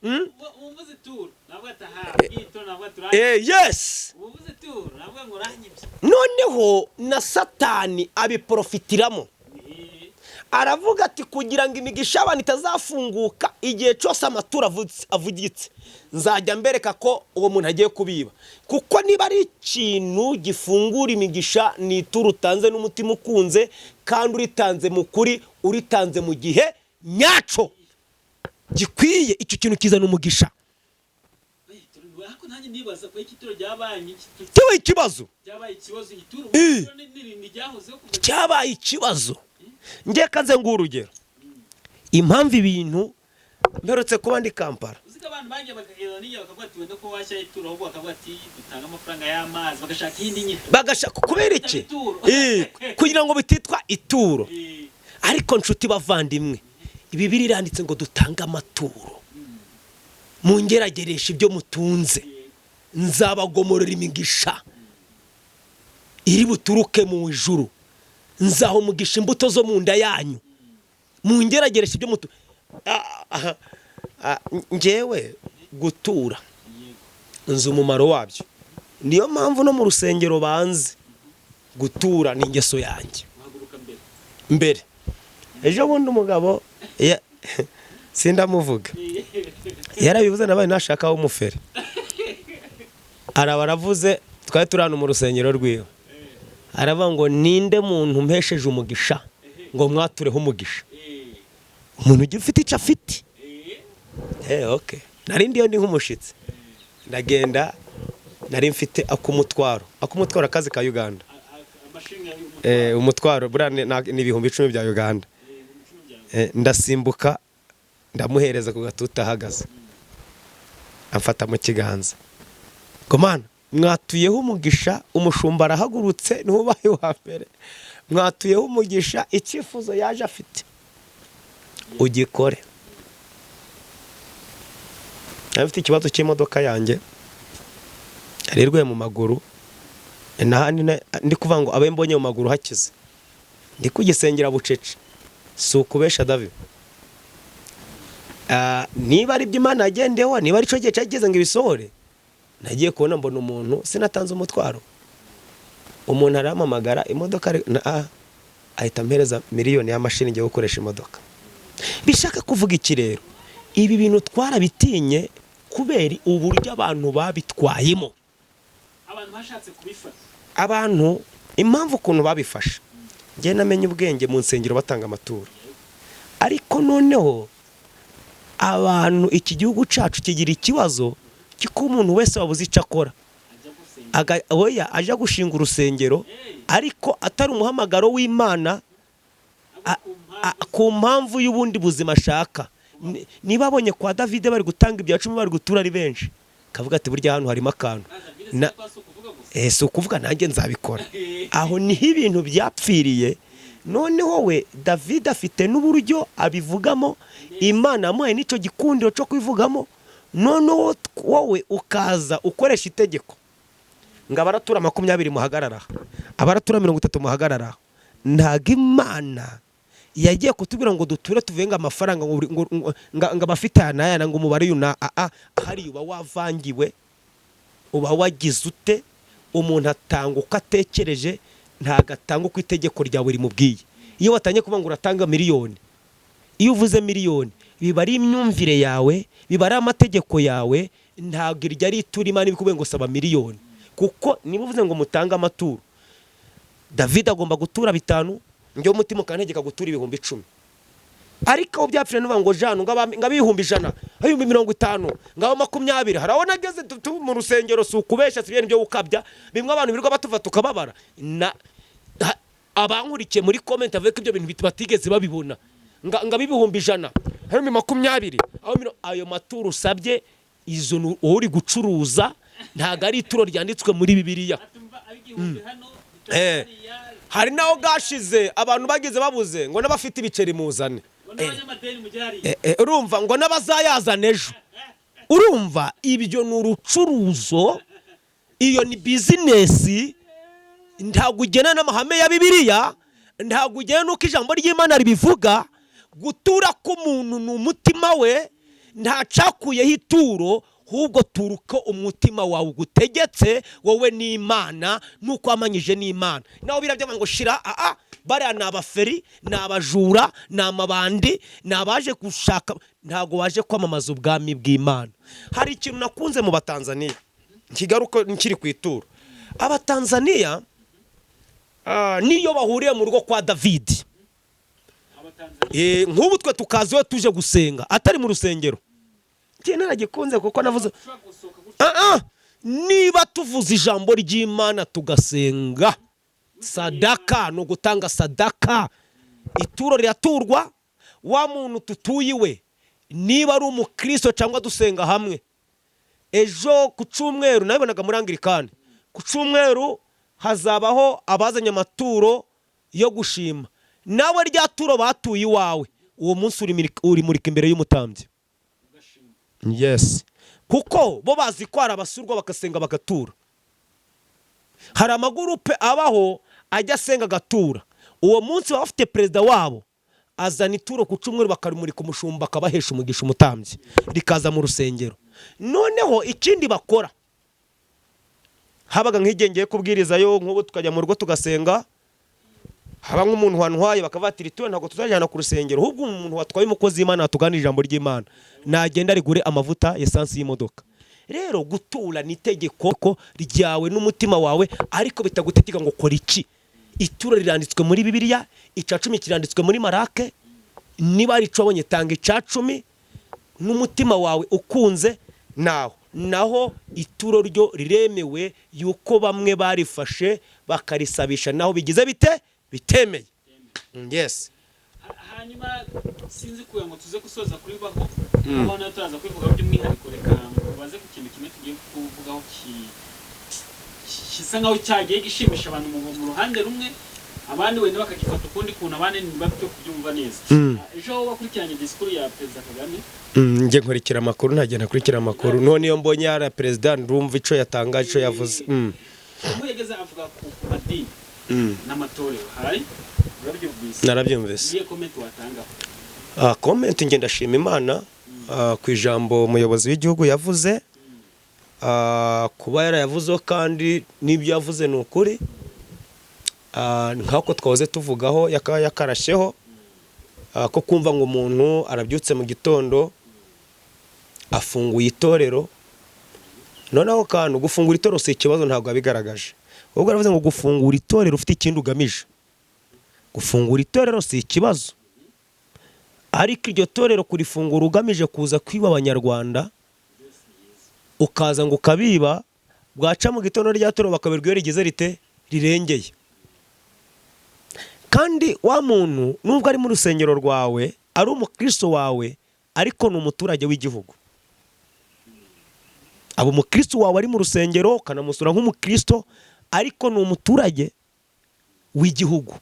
Uvuze ituro ntabwo ataha ituro ntabwo turanyibye. Yes. Uvuze ituro ntabwo ngo uranyibye. Noneho na Satani abiporofitiramo, aravuga ati kugira ngo imigisha y'abantu itazafunguka igihe cyose amaturo avugitse, nzajya mbereka ko uwo muntu agiye kubiba, kuko niba ari ikintu gifungura imigisha ni ituro utanze n'umutima ukunze, kandi uritanze mu kuri, uritanze mu gihe nyacyo gikwiye. Icyo kintu kizana umugisha. Ariko nanjye nibaza ko iki ituro ryabaye iki Cyabaye ikibazo. Ryabaye ikibazo ituro. Ituro ni ryahozeho kuva. Cyabaye ikibazo. Njye kaze nguhe urugero impamvu ibintu mperutse kuba ndi Kampala. Uzi ko abantu bagiye bakagenda n'igihe bakavuga ati wenda ko washyira ituro, ahubwo bakavuga ati dutange amafaranga y'amazi, bagashaka iyindi nyito. Bagashaka kubera iki? Ituro. Kugira ngo bititwa ituro. Ariko nshuti bavandimwe, Bibiliya iranditse ngo dutange amaturo, mungerageresha ibyo mutunze, nzabagomorera imigisha iri buturuke mu ijuru, nzaha umugisha imbuto zo mu nda yanyu, mungerageresha ibyo mutu. Njyewe gutura nzi umumaro wabyo, niyo mpamvu no mu rusengero banze gutura, ni ingeso yanjye. Guhaguruka mbere. Mbere ejo bundi umugabo sindamuvuga, yarabivuze, nabaye nashaka w'umufere, araba aravuze, twari turi hano mu rusengero rwiwe, aravuga ngo ninde muntu mpesheje umugisha ngo mwatureho umugisha? Umuntu ugira ufite icyo afite. Okay. Nari ndiyo ndi nk'umushitsi, ndagenda, nari mfite ak'umutwaro akazi ka Uganda. Amashinga. Umutwaro buriya ni 10,000 bya Uganda. Ndasimbuka ndamuhereza ku gatuta ahagaze, amfata mu kiganza ngo mana mwatuyeho umugisha, umushumba arahagurutse ntubaye uwa mbere, mwatuyeho umugisha, icyifuzo yaje afite ugikore. Nari mfite ikibazo cy'imodoka yanjye yari irwaye mu maguru, n'ahandi ndi kuvuga ngo abe mbonye mu maguru hakize, ndi kugisengera bucece, si ukubesha David. Niba ari byo Imana yagendeho, niba ari cyo gihe cyageze ngo ibisohore, nagiye kubona mbona umuntu, sinatanze umutwaro, umuntu arampamagara imodoka ahita ampereza miliyoni y'amashini ngiye gukoresha imodoka. Bishaka kuvuga iki rero? Ibi bintu twarabitinye kubera uburyo abantu babitwayemo. Abantu bashatse kubifata. Abantu impamvu ukuntu babifashe, njye namenye ubwenge mu nsengero batanga amaturo, ariko noneho abantu iki gihugu cyacu kigira ikibazo cy'uko umuntu wese wabuze icyo akora ajya gusenga. Oya, ajya gushinga urusengero, ariko atari umuhamagaro w'Imana, ku mpamvu y'ubundi buzima ashaka. Niba abonye kwa Davide bari gutanga ibya cumi, bari gutura ari benshi, kavuga ati burya hano harimo akantu. Si ukuvuga nanjye nzabikora. Aho niho ibintu byapfiriye. Noneho we David afite n'uburyo abivugamo, Imana yamuhaye n'icyo gikundiro cyo kwivugamo, noneho wowe ukaza ukoresha itegeko ngo abaratura 20 muhagarara aha, abaratura 30 muhagarara aha. Ntabwo Imana yagiye kutubwira ngo duture tuvuge ngo amafaranga ngo abafite aya n'aya ngo umubare uyu na a hariya, uba wavangiwe, uba wagize ute? Umuntu atanga uko atekereje, ntabwo atanga uko itegeko ryawe rimubwiye. Iyo watangiye kuvuga ngo uratanga miliyoni, iyo uvuze miliyoni biba ari imyumvire yawe, biba ari amategeko yawe, ntabwo iryo ari ituro Imana ibikubwiye ngo saba miliyoni. Kuko niba uvuze ngo mutange amaturo, David agomba gutura bitanu, njyewe umutima ukantegeka gutura 10,000, ariko aho byapfiriye nuvuga ngo jana ngo 100,000, 50,000, ngabo 20. Hari aho nageze mu rusengero, si ukubesha, si ibintu byo gukabya, bimwe abantu birirwa batuva tukababara na abankurikiye muri comment avuye ko ibyo bintu batigeze babibona nga 100,000, harimo 20, aho ayo maturo usabye izo ni uri gucuruza, ntabwo ari ituro ryanditswe muri Bibiliya. Atumva ab'igihumbi hano. Hari naho bwashize abantu bagize babuze ngo n'abafite ibiceri muzane. Ngo n'abanyamadeni mujye hariya. Urumva ngo n'abazayazana ejo, urumva ibyo ni urucuruzo, iyo ni bizinesi, ntabwo ugena n'amahame ya Bibiliya, ntabwo ugena n'uko ijambo ry'Imana ribivuga. Gutura k'umuntu ni umutima we. Ntacakuyeho ituro, ahubwo turuko umutima wawe ugutegetse wowe n'Imana, nuko wamanyije n'Imana. Naho birabyo ngo shira aa, bariya ni abaferi, ni abajura, ni amabandi, ni abaje gushaka, ntabwo waje kwamamaza ubwami bw'Imana. Hari ikintu nakunze mu Batanzaniya, nkigaruka nkiri ku ituro. Abatanzaniya niyo bahuriye mu rugo kwa David, nk'ubu twe tukaza iwe tuje gusenga atari mu rusengero, njye naragikunze kuko navuze niba tuvuze ijambo ry'Imana tugasenga, sadaka ni ugutanga sadaka, ituro riraturwa. Wa muntu tutuye iwe, niba ari umukristo cyangwa dusenga hamwe, ejo ku cyumweru nabibonaga muri Anglikani, ku cyumweru hazabaho abazanye amaturo yo gushima. Nawe rya turo batuye iwawe uwo munsi urimurika imbere y'umutambyi. Yes, kuko bo bazi ko hari abasurwa bagasenga bagatura. Hari amagurupe abaho ajya asenga agatura. Uwo munsi baba bafite perezida wabo azana ituro ku cyumweru, bakarimurika umushumba akabahesha umugisha, umutambyi, rikaza mu rusengero. Noneho ikindi bakora, habaga nk'igihe ngiye kubwirizayo, nk'ubu tukajya mu rugo tugasenga, haba nk'umuntu wantwaye bakavuga ati: "Iri turo ntabwo tuzajyana ku rusengero, ahubwo umuntu watwaye umukozi w'Imana watuganira ijambo ry'Imana nagenda rigure amavuta, esansi y'imodoka." Rero gutura ni itegeko ko ryawe n'umutima wawe, ariko bitagutegeka ngo kora iki. Ituro riranditswe muri Bibiliya, icya cumi kiranditswe muri Marake. Niba hari icyo wabonye, tanga icya cumi n'umutima wawe ukunze. Naho naho ituro ryo riremewe, yuko bamwe barifashe bakarisabisha, naho bigize bite bitemeye. Yes. Hanyuma sinzi kugira ngo tuze gusoza kuri baho aho nayo turaza kubivugaho by'umwihariko. Reka baze ku kintu kimwe tugiye kuvugaho gisa nkaho cyagiye gishimisha abantu mu ruhande rumwe, abandi wenda bakagifata ukundi kuntu, abandi ntibapfe kubyumva neza. Ejo wakurikiranye disikuru ya Perezida Kagame? Njye nkurikira amakuru, ntajya ntakurikira amakuru. None iyo mbonye yari perezida, ndumva ico yatangaje, ico yavuze. Aho yageze avuga ku madini n'amatorero, hari urabyumvise? Narabyumvise. Iyihe comment watangaho? Comment, njye ndashima Imana ku ijambo umuyobozi w'igihugu yavuze, kuba yarayavuzeho, kandi n'ibyo yavuze ni ukuri. Nk'uko twahoze tuvugaho, yakarashyeho ko kumva ngo umuntu arabyutse mu gitondo afunguye itorero. Noneho kandi gufungura itorero si ikibazo, ntabwo yabigaragaje. Ahubwo aravuze ngo gufungura itorero ufite ikindi ugamije. Gufungura itorero si ikibazo, ariko iryo torero kurifungura ugamije kuza kwiba Abanyarwanda, ukaza ngo ukabiba, bwaca mu gitondo rya torero bakaberwa iyo rigeze rite rirengeye. Kandi wa muntu, nubwo ari mu rusengero rwawe, ari umukristo wawe, ariko ni umuturage w'igihugu. Aba umukristo wawe ari mu rusengero, ukanamusura nk'umukristo, ariko ni umuturage w'igihugu.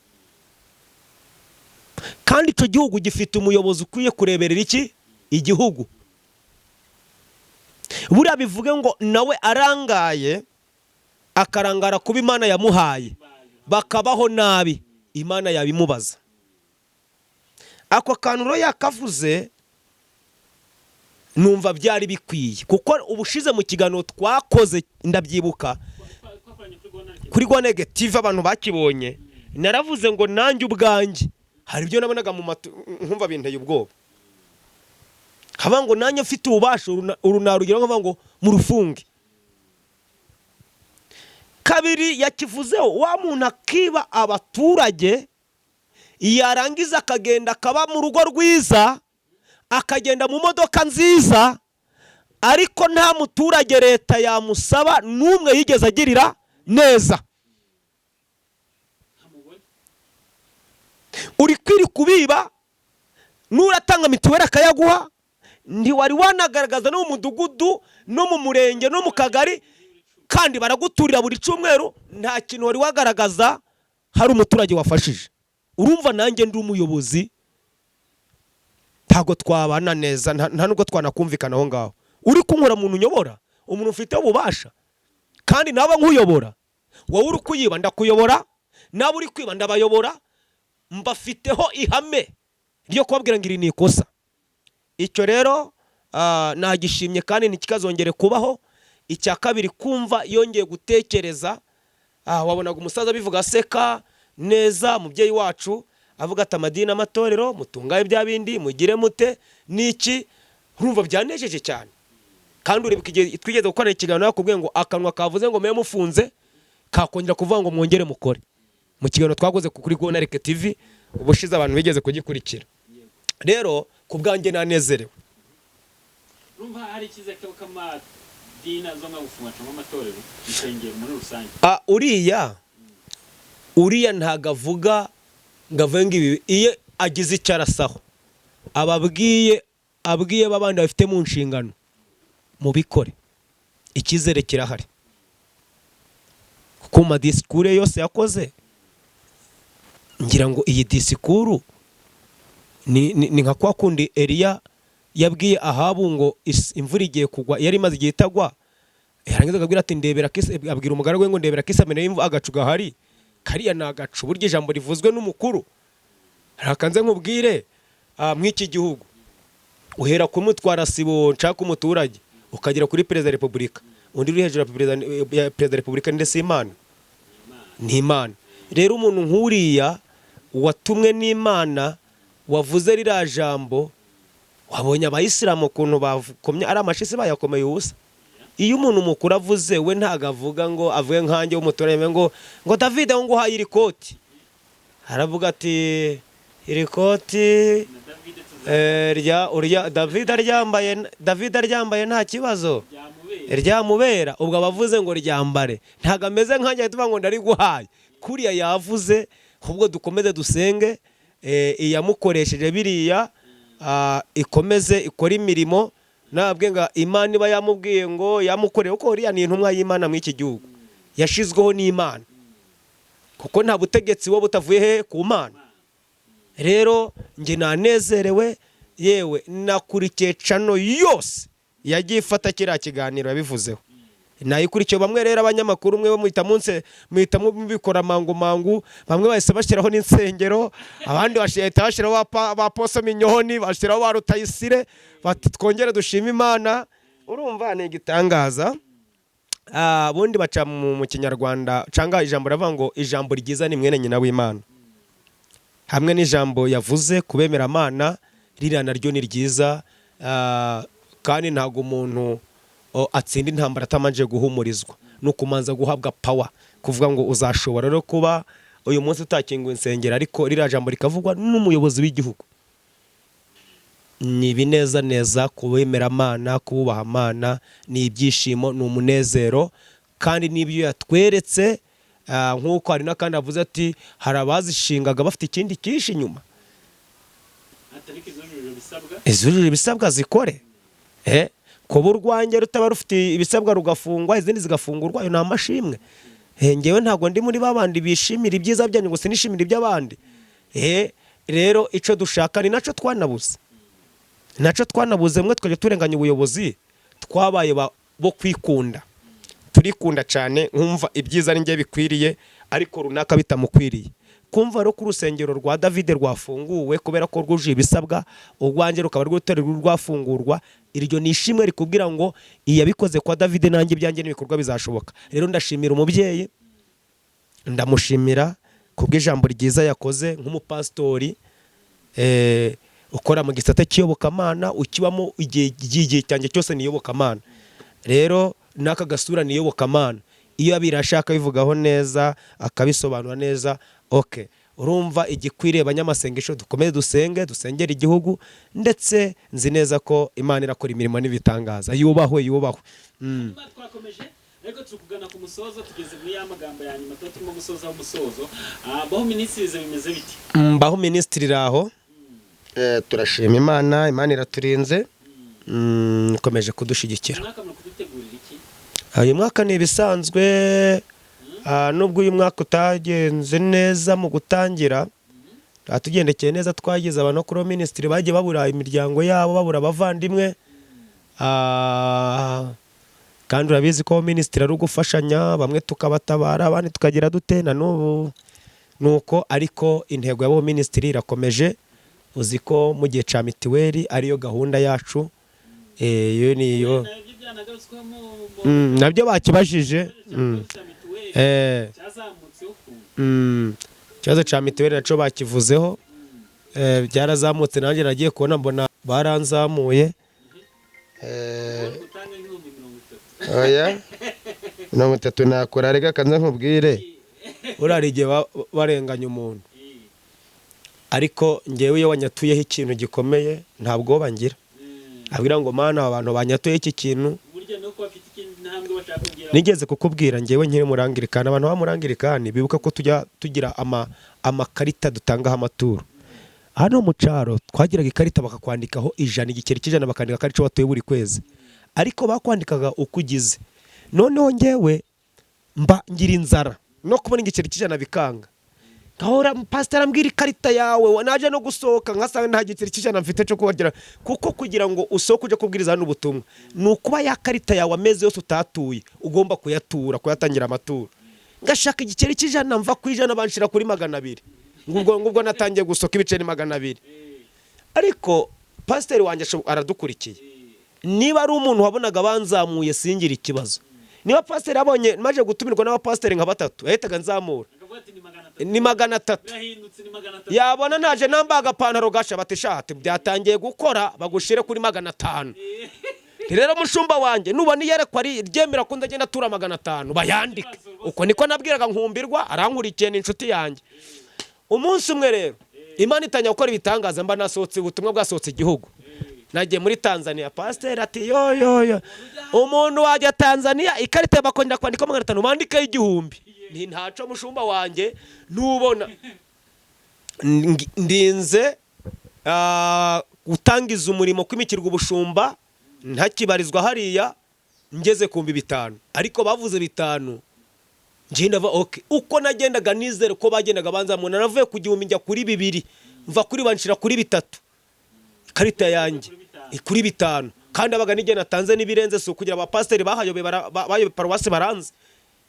Kandi icyo gihugu gifite umuyobozi ukwiye kureberera iki igihugu. Buriya bivuge ngo nawe arangaye, akarangara kuba Imana yamuhaye, bakabaho nabi, Imana yabimubaza. Ako kantu rero yakavuze, numva byari bikwiye, kuko ubushize mu kiganiro twakoze, ndabyibuka, kuri Rwa Negative, abantu bakibonye, naravuze ngo nanjye ubwanjye hari ibyo nabonaga mu matu nkumva binteye ubwoba, haba ngo nanjye mfite ububasha uru narugero nkavuga ngo murufunge. Kabiri yakivuzeho, wa muntu akiba abaturage, yarangiza akagenda akaba mu rugo rwiza, akagenda mu modoka nziza, ariko nta muturage leta yamusaba n'umwe yigeze agirira neza. Ntamubona. Uri kwiri kubiba, nuratanga mituweli akayaguha, ntiwari wanagaragaza no mu mudugudu no mu murenge no mu kagari, kandi baraguturira buri cyumweru, nta kintu wari wagaragaza hari umuturage wafashije. Urumva nanjye ndi umuyobozi, ntabwo twabana neza, nta nubwo twanakumvikana aho ngaho. Uri kunkora muntu unyobora, umuntu ufite ububasha, kandi naba nkuyobora, wowe uri kuyiba ndakuyobora, nawe uri kwiba ndabayobora, mbafiteho ihame ryo kubabwira ngo iri ni ikosa. Icyo rero Nagishimye kandi ntikikazongere kubaho. Icya kabiri, kumva yongeye gutekereza, wabonaga umusaza abivuga aseka neza, umubyeyi wacu avuga ati: "Amadini, amatorero, mutungaye bya bindi, mugire mute niki." Urumva byanejeje cyane. Kandi uribuka igihe twigeze gukora ikiganiro, yakubwiye ngo akanwa kavuze ngo mube mufunze kakongera kuvuga ngo mwongere mukore, mu kiganiro twakoze kuri Gonarike TV ubushize, abantu bigeze kugikurikira. Rero ku bwanjye nanezerewe. Urumva hari icyizere ko amadini azonga gufunga cyangwa amatorero, insengero muri rusange? Uriya ntago avuga ngo avuge ngo ibi. Iyo agize icyo arasaho, aba abwiye babandi bafite mu nshingano, mubikore. Icyizere kirahari kuko mu madisikuru ye yose yakoze, ngira ngo iyi disikuru ni nka kwa kundi Eliya yabwiye Ahabu ngo imvura igiye kugwa, yari imaze igihe itagwa, yarangiza akabwira ati: "Ndebera kisi," abwira umugaragu we ngo: "Ndebera kisamene y'imvu agacu gahari." Kariya ni agacu. Burya ijambo rivuzwe n'umukuru rakanze nkubwire, mw'iki gihugu uhera ku mutwara sibo nshaka umuturage ukagera kuri perezida wa repubulika. Undi uri hejuru ya perezida wa repubulika ni ndetse Imana, ni Imana. Rero umuntu nk'uriya watumwe n'Imana, wavuze ririya jambo, wabonye Abayisilamu ukuntu bakomye ari amashisi, bayakomeye ubusa. Iyo umuntu mukuru avuze, we ntabwo avuga ngo avuge nkanjye w'umuturage ngo David ngo nguhaye iri koti. Aravuga ati: "Iri koti Na David tuza rya urya David aryambaye, David aryambaye nta kibazo." Byamubera. Ryamubera. Ubwo abavuze ngo ryambare, ntabwo ameze nkanjye ahita uvuga ngo ndariguhaye. Kuriya yavuze, ahubwo dukomeze dusenge, iyamukoresheje biriya, ikomeze ikore imirimo. Nabwe ngo Imana iba yamubwiye ngo yamukoreye, kuko uriya ni intumwa y'Imana muri iki gihugu, yashizweho n'Imana, kuko nta butegetsi buba butavuye he? Ku Mana. Rero njye nanezerewe, yewe nakurikiye channel yose yagiye ifata kiriya kiganiro yabivuzeho, nayikurikiye. Bamwe rero abanyamakuru umwe muhita munse muhita mubikora mangu mangu, bamwe bahise bashyiraho n'insengero, abandi bahita bashyiraho ba Poso Minyoni, bashyiraho ba Rutayisire, bati: "Twongere dushime Imana." Urumva ni igitangaza. Ubundi baca mu Kinyarwanda cyangwa ijambo ravuga ngo ijambo ryiza ni mwene nyina w'Imana. Hamwe n'ijambo yavuze ku bemeramana, ririya naryo ni ryiza. Kandi ntabwo umuntu atsinda intambara atamanje guhumurizwa, ni ukumanza guhabwa power, kuvuga ngo uzashobora. Rero kuba uyu munsi utakinguye insengero, ariko ririya jambo rikavugwa n'umuyobozi w'igihugu, ni ibinezaneza ku bemeramana, kububaha Amana, ni ibyishimo, ni umunezero. Kandi n'ibyo yatweretse, nk'uko hari n'akandi avuze ati hari abazishingaga bafite ikindi cyinshi inyuma. Atariko izujuje ibisabwa. Izujuje ibisabwa zikore. Kuba urwanjye rutaba rufite ibisabwa rugafungwa, izindi zigafungurwa, ayo ni amashimwe. Ngewe ntabwo ndi muri babandi bishimira ibyiza byanyu ngo sinishimire iby'abandi. Rero icyo dushaka ni nacyo twanabuze, nacyo twanabuze. Mwe twajya turenganya ubuyobozi, twabaye bo kwikunda, turikunda cyane, nkumva ibyiza ari njye bikwiriye ariko runaka bitamukwiriye. Kumva rero ko urusengero rwa David rwafunguwe kubera ko rwujuje ibisabwa, urwanjye rukaba rw'urutorero rwafungurwa, iryo ni ishimwe rikubwira ngo iyabikoze kwa David, nanjye ibyanjye n'ibikorwa bizashoboka. Rero ndashimira umubyeyi, ndamushimira kubw'ijambo ryiza yakoze nk'umupasitori ukora mu gisata cy'iyobokamana, ukibamo igihe cyanjye cyose ni iyobokamana. Rero n'aka gasura ni iyobokamana. Iyo abirashaka bivugaho neza, akabisobanura neza, ok. Urumva igikwiriye abanyamasengesho, dukomeze dusenge, dusengere igihugu, ndetse nzi neza ko Imana irakora imirimo n'ibitangaza. Yubahwe, yubahwe. Hanyuma twakomeje, ariko turi kugana ku musozo, tugeze muri ya magambo ya nyuma tuba turimo gusozaho umusozo. Baho Ministries bimeze biti? Mbaho Ministry aho, turashima Imana, Imana iraturinze, ikomeje kudushyigikira. Umwaka muri kudutegurira iki? Uyu mwaka ni ibisanzwe. Nubwo uyu mwaka utagenze neza mu gutangira, tugendekeye neza, twagize abantu kuri ministry bagiye babura imiryango yabo, babura abavandimwe. Kandi urabizi ko ministry ari ugufashanya, bamwe tukabatabara, abandi tukagira dute, na n'ubu nuko. Ariko intego ya ministry irakomeje. Uzi ko mu gihe cya mituweli ariyo gahunda yacu. Iyo niyo nabyo bakibajije. Ikibazo cya mituweli nacyo bakivuzeho, byarazamutse. Nanjye nagiye kubona mbona baranzamuye. Oya, 30 nakora. Reka kanze nkubwire. Buriya hari igihe barenganya umuntu, ariko ngewe iyo wanyatuyeho ikintu gikomeye ntabwo ngira abwira ngo: "Mana, aba bantu banyatuyeho iki kintu." Nigeze kukubwira, ngewe nkiri murangirikani, abantu b'amurangirikani bibuka ko tujya tugira amakarita dutangaho amaturo. Hano mu cyaro twagiraga ikarita bakakwandikaho 100, igiceri cy'ijana, bakandika ko aricyo watuye buri kwezi, ariko bakwandikaga uko ugize. Noneho ngewe mba ngira inzara no kubona igiceri cy'ijana bikanga, ngahora pasiteri ambwira ikarita yawe, naje no gusohoka nkasanga nta giceri cy'ijana mfite cyo kubagira, kuko kugira ngo usohoke ujye kubwiriza hano ubutumwa ni ukuba ya karita yawe amezi yose utatuye ugomba kuyatura, kuyatangira amaturo. Ngashaka igiceri cy'ijana, mva ku 100 banshira kuri 200. Ngubwo natangiye gusoka ibiceri 200. Ariko pasiteri wanjye aradukurikiye. Niba ari umuntu wabonaga banzamuye singire ikibazo, niba pasiteri abonye maje gutumirwa n'abapasiteri nka batatu, yahitaga nzamura ni 300. Yabona naje nambaye agapantaro gasha, bati: "Shati byatangiye gukora, bagushire kuri 500." Rero mushumba wanjye, nubona iyerekwa ryemera ko ndagenda atura 500, bayandike. Uko niko nabwiraga Nkumbirwa, arankurikiye, ni inshuti yanjye. Umunsi umwe rero Imana itangira gukora ibitangaza, mba nasohotse, ubutumwa bwasohotse igihugu, nagiye muri Tanzania. Pasiteri ati: "Yo yo yo, umuntu wajya Tanzania ikarita bakongera kwandika 500, bandikeho 1000." Ni ntaco, mushumba wanjye, nubona ndinze gutangiza umurimo kwimikirwa ubushumba ntakibarizwa hariya, ngeze ku 5000, ariko bavuze 5,000, ngenda va okay. Uko nagendaga nizere ko bagendaga banzamura, navuye ku 1000 njya kuri 2,000, mva kuri banshira kuri 3,000, ikarita yanjye kuri 5,000. Kandi abaga n'igihe natanze n'ibirenze. Si ukugira abapasiteri bahayobe bayobe paruwasi baranze.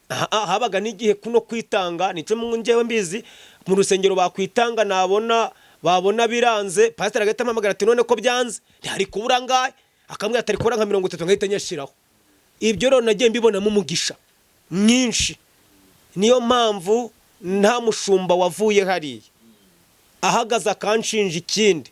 Aha, habaga n'igihe kuno kwitanga nicyo njyewe mbizi mu rusengero bakwitanga, nabona babona biranze, pasiteri agahita ampamagara ati: "None ko byanze, ntihari kubura angahe?" Akambwira ati: "Ari kubura nka 30," ngahita nyashyiraho. Ibyo rero nagiye mbibonamo umugisha mwinshi. Niyo mpamvu nta mushumba wavuye hariya ahagaze akanshinja ikindi,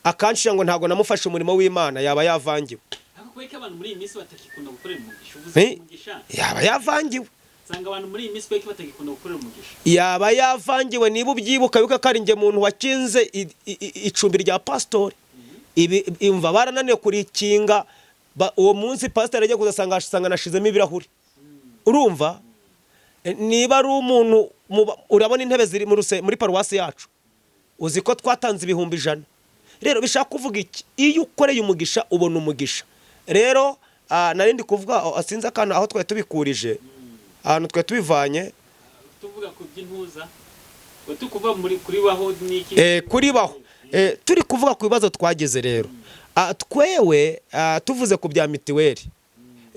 akanshinja ngo ntabwo namufashe umurimo w'Imana, yaba yavangiwe. Ariko kubera ko abantu muri iyi minsi batakikunda gukorera umugisha, uvuze umugisha. Yaba yavangiwe. Usanga abantu muri iyi minsi kubera ko batagikunda gukorera umugisha. Yaba yavangiwe. Niba ubyibuka yuko ko ari njye muntu wakinze icumbi rya pasitori, ibi imva barananiwe kurikinga. Uwo munsi pasitori agiye kuzasanga asanga nashizemo ibirahuri. Urumva? Niba ari umuntu urabona intebe ziri muri paruwasi yacu, uzi ko twatanze 100,000. Rero bishaka kuvuga iki? Iyo ukoreye umugisha ubona umugisha. Rero nari ndi kuvuga, sinzi akantu aho twari tubikurije, ahantu twari tubivanye. Tuvuga ku by'intuza ngo tukuva muri kuri baho n'iki. Kuri baho. Turi kuvuga ku bibazo twagize. Rero twewe tuvuze ku bya mitiweli,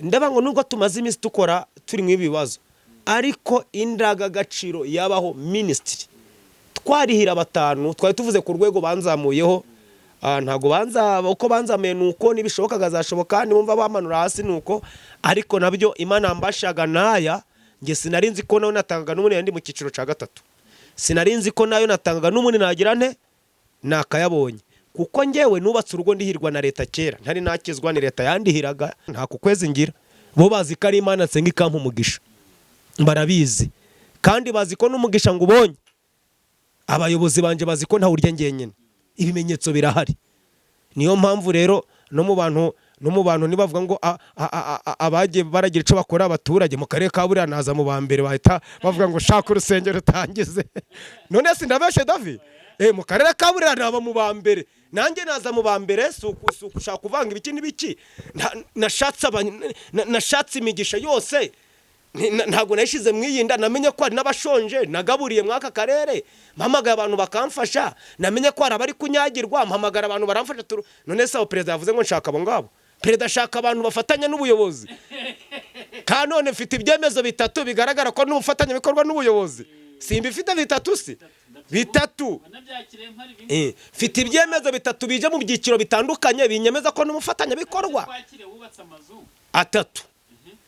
ndaba ngo nubwo tumaze iminsi dukora turi mu ibi bibazo, ariko indangagaciro yabaho minisitiri twarihira batanu. Twari tuvuze ku rwego banzamuyeho. Ntabwo banza uko banzamuye, ni uko nibishoboka kazashoboka, nibumva bamanura hasi ni uko. Ariko nabyo Imana mbashaga naya, njye sinari nzi ko nayo natangaga n'ubundi ndi mu cyiciro cya gatatu. Sinari nzi ko nayo natangaga n'ubundi nagira nte nakayabonye, kuko njyewe nubatse urugo ndihirwa na leta kera ntari nakizwa, ni leta yandihiraga. Nta ku kwezi ngira, bo bazi ko ari Imana nsenga ikampa umugisha, barabizi, kandi bazi ko n'umugisha ngo ubonye. Abayobozi banje bazi ko ntawurya njyenyine, ibimenyetso birahari. Niyo mpamvu rero no mu bantu nibavuga ngo abagiye baragira icyo bakora abaturage mu karere ka Burera, naza mu ba mbere bahita bavuga ngo: "Shaka urusengero utangize." None sindabeshe, Davi? Mu karere ka Burera naba mu ba mbere, nanjye naza mu ba mbere. Si ugushaka kuvanga ibiki n'ibiki. Nashatse imigisha yose. Ntabwo nayishyize mu iyi nda. Namenye ko hari n'abashonje nagaburiye muri aka karere, mpamagaye abantu bakamfasha. Namenye ko hari abari kunyagirwa, mpamagara abantu baramfasha. None se aho perezida yavuze ngo nshaka abo ngabo? Perezida ashaka abantu bafatanya n'ubuyobozi, kandi none mfite ibyemezo bitatu bigaragara ko n'ubufatanyabikorwa n'ubuyobozi. Simbifite bitatu si bitatu. Wanabyakiriye mpari bimwe. Mfite ibyemezo bitatu bije mu byiciro bitandukanye binyemeza ko n'umufatanyabikorwa. Twakiriye wubatse amazu Atatu.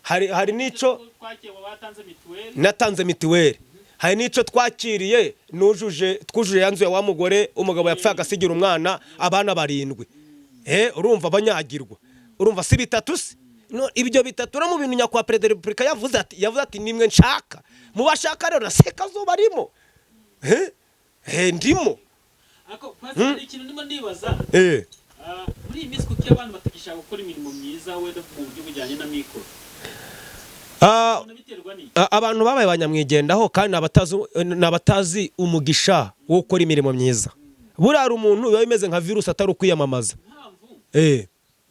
Hari n'icyo twakiriye watanze mituweli. Natanze mituweli. Hari n'icyo twakiriye nujuje, twujuje ya nzu ya wa mugore, umugabo yapfuye agasigira umwana abana barindwi. Urumva banyagirwa, urumva si bitatu se? No, ibyo bitatu no mu bintu nyakubahwa perezida wa repubulika yavuze ati nimwe nshaka mu bashaka. Rero na Sekazuba arimo. Ndimo. Ariko pastor, hari ikintu ndimo ndibaza. Muri iyi minsi kuki abantu batagishaka gukora imirimo myiza, wenda mu buryo bujyanye na mikoro? Ubona biterwa n'iki? Abantu babaye banyamwigendaho kandi ni abatazi umugisha wo gukora imirimo myiza. Buriya hari umuntu biba bimeze nka virusi, atari ukwiyamamaza. Impamvu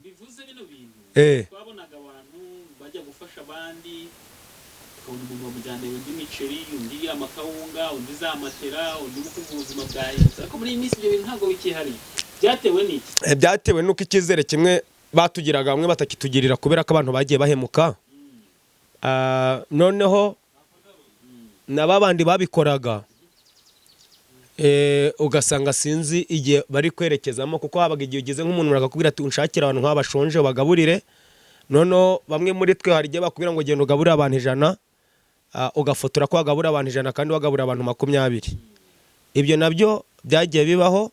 bivuze bino bintu, twabonaga abantu bajya gufasha abandi, tukabona umuntu bamujyaniye, undi imiceri, undi amakawunga, undi za matera, undi ukumva ubuzima bwahindutse. Ariko muri iyi minsi ibyo bintu ntabwo bikihari. Byatewe n'iki? Byatewe n'uko icyizere kimwe batugiraga bamwe batakitugirira, kubera ko abantu bagiye bahemuka. Noneho na babandi babikoraga, ugasanga sinzi igihe bari kwerekezamo, kuko habaga igihe ugeze nk'umuntu akakubwira ati: "Unshakire abantu nk'aba bashonje bagaburire." Noneho bamwe muri twe hari igihe bakubwira ngo: "Genda ugaburire abantu 100," ugafotora ko wagaburira abantu 100 kandi wagaburira abantu 20. Ibyo nabyo byagiye bibaho.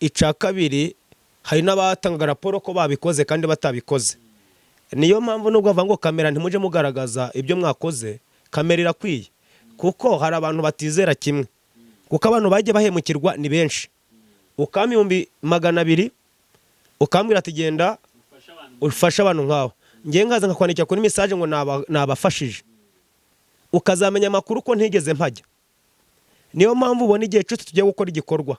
Icya kabiri, hari n'abatangaga raporo ko babikoze kandi batabikoze. Niyo mpamvu nubwo bavuga ngo kamera ntimujye mugaragaza ibyo mwakoze, kamera irakwiye, kuko hari abantu batizera kimwe, kuko abantu bagiye bahemukirwa ni benshi. Ukampa 200,000, ukambwira ati: "Genda ufashe abantu." Ufashe abantu nkawe. Ngewe nkaza nkakwandikira kuri message ngo nabafashije, ukazamenya amakuru ko ntigeze mpajya. Niyo mpamvu ubona igihe cyose tugiye gukora igikorwa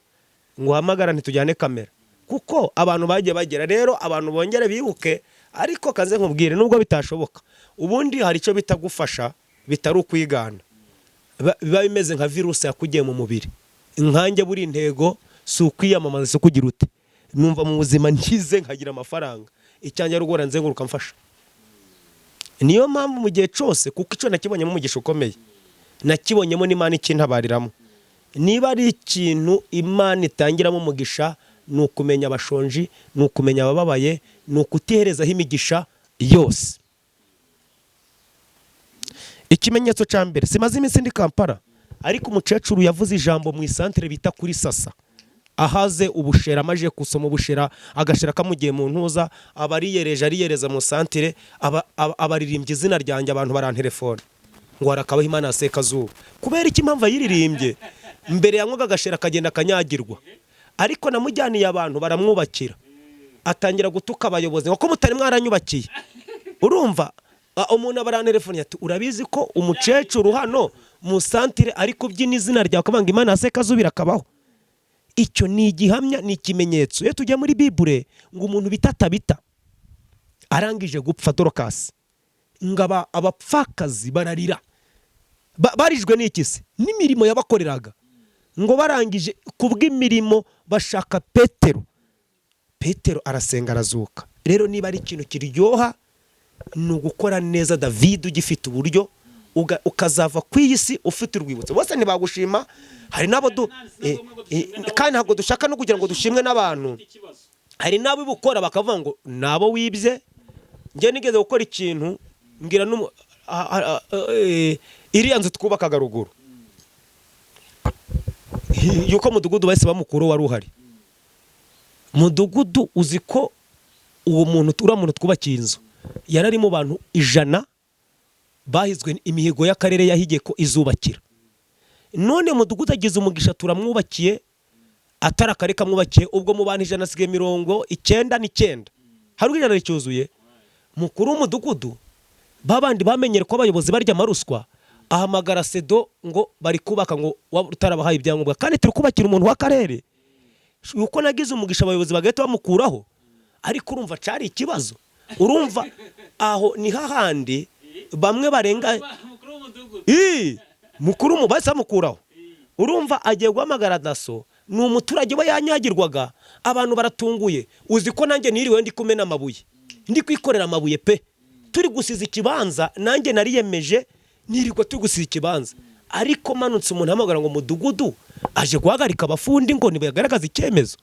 ngo uhamagara ntitujyane kamera, kuko abantu bagiye bagera. Rero abantu bongere bibuke. Ariko kaze nkubwire, nubwo bitashoboka, ubundi hari icyo bita gufasha bitari ukwigana. Biba bimeze nka virusi yakugiye mu mubiri. Nkanjye buri intego si ukwiyamamaza, si ukugira ute. Numva mu buzima nkize nkagira amafaranga, icyanjye ari uguhora nzenguruka mfasha. Niyo mpamvu mu gihe cyose, kuko icyo nakibonyemo umugisha ukomeye, nakibonyemo n'Imana ikintabariramo. Niba ari ikintu Imana itangiramo umugisha, ni ukumenya abashonji, ni ukumenya abababaye, ni ukutiherezaho imigisha yose. Ikimenyetso cya mbere, simaze iminsi ndi Kampala, ariko umukecuru yavuze ijambo mu isantere bita kuri Sasa, ahaze ubushera, amaze gusoma ubushera, agashera kamugiye mu ntuza, aba ariyereje, ariyereza mu santire, abaririmbye izina ryanjye. Abantu barantelefone ngo: "Harakabaho Imana ya Sekazuba." Kubera iki? Impamvu ayiririmbye, mbere yanywaga agashera akagenda akanyagirwa, ariko namujyaniye abantu baramwubakira, atangira gutuka abayobozi ngo: "Ko mutari mwaranyubakiye?" Urumva, umuntu aba arantelefone ati: "Urabizi ko umukecuru hano mu santire ari kubyina izina ryawe, akavuga ngo Imana ya Sekazuba irakabaho?" Icyo ni igihamya, ni ikimenyetso. Iyo tujya muri Bibure, ngo umuntu bita Tabita arangije gupfa, Dorokasi, ngo abapfakazi bararira. Barijwe n'iki se? N'imirimo yabakoreraga. Ngo barangije kubw'imirimo bashaka Petero, Petero arasenga arazuka. Rero niba ari ikintu kiryoha, ni ugukora neza, David, ugifite uburyo, ukazava ku iyi si ufite urwibutso. Bose ntibagushima, hari n'abo du kandi ntabwo dushaka no kugira ngo dushimwe n'abantu. Ikibazo. Hari n'abo ubukora bakavuga ngo nabo wibye. Njye nigeze gukora ikintu, mbwira n'umu iriya nzu twubakaga ruguru yuko mudugudu bahise bamukuru wari uhari. Mudugudu, uzi ko uwo muntu, uriya muntu twubakiye inzu, yari ari mu bantu 100 bahizwe imihigo y'akarere yahigiye ko izubakira. None mudugudu agize umugisha, turamwubakiye, atari akarere kamwubakiye. Ubwo mu bantu 100 asigaye 99, hari ubwo 100 ricyuzuye. Mukuru w'umudugudu, babandi bamenyere ko abayobozi barya amaruswa, ahamagara SEDO ngo bari kubaka, ngo waba utarabahaye ibyangombwa kandi turi kubakira umuntu w'akarere. Uko nagize umugisha, abayobozi bagahita bamukuraho. Ariko urumva cyari ikibazo. Urumva aho ni hahandi bamwe barenga Mukuru w'umudugudu. Ii, mukuru mu bahise bamukuraho. Urumva agiye guhamagara DASSO, ni umuturage we yanyagirwaga. Abantu baratunguye. Uzi ko nanjye niriwe ndi kumena amabuye, ndi kwikorera amabuye pe, turi gusiza ikibanza. Nanjye nariyemeje, nirirwa turi gusiza ikibanza. Ariko manutse umuntu ahamagara ngo mudugudu aje guhagarika abafundi ngo ntibagaragaze icyemezo,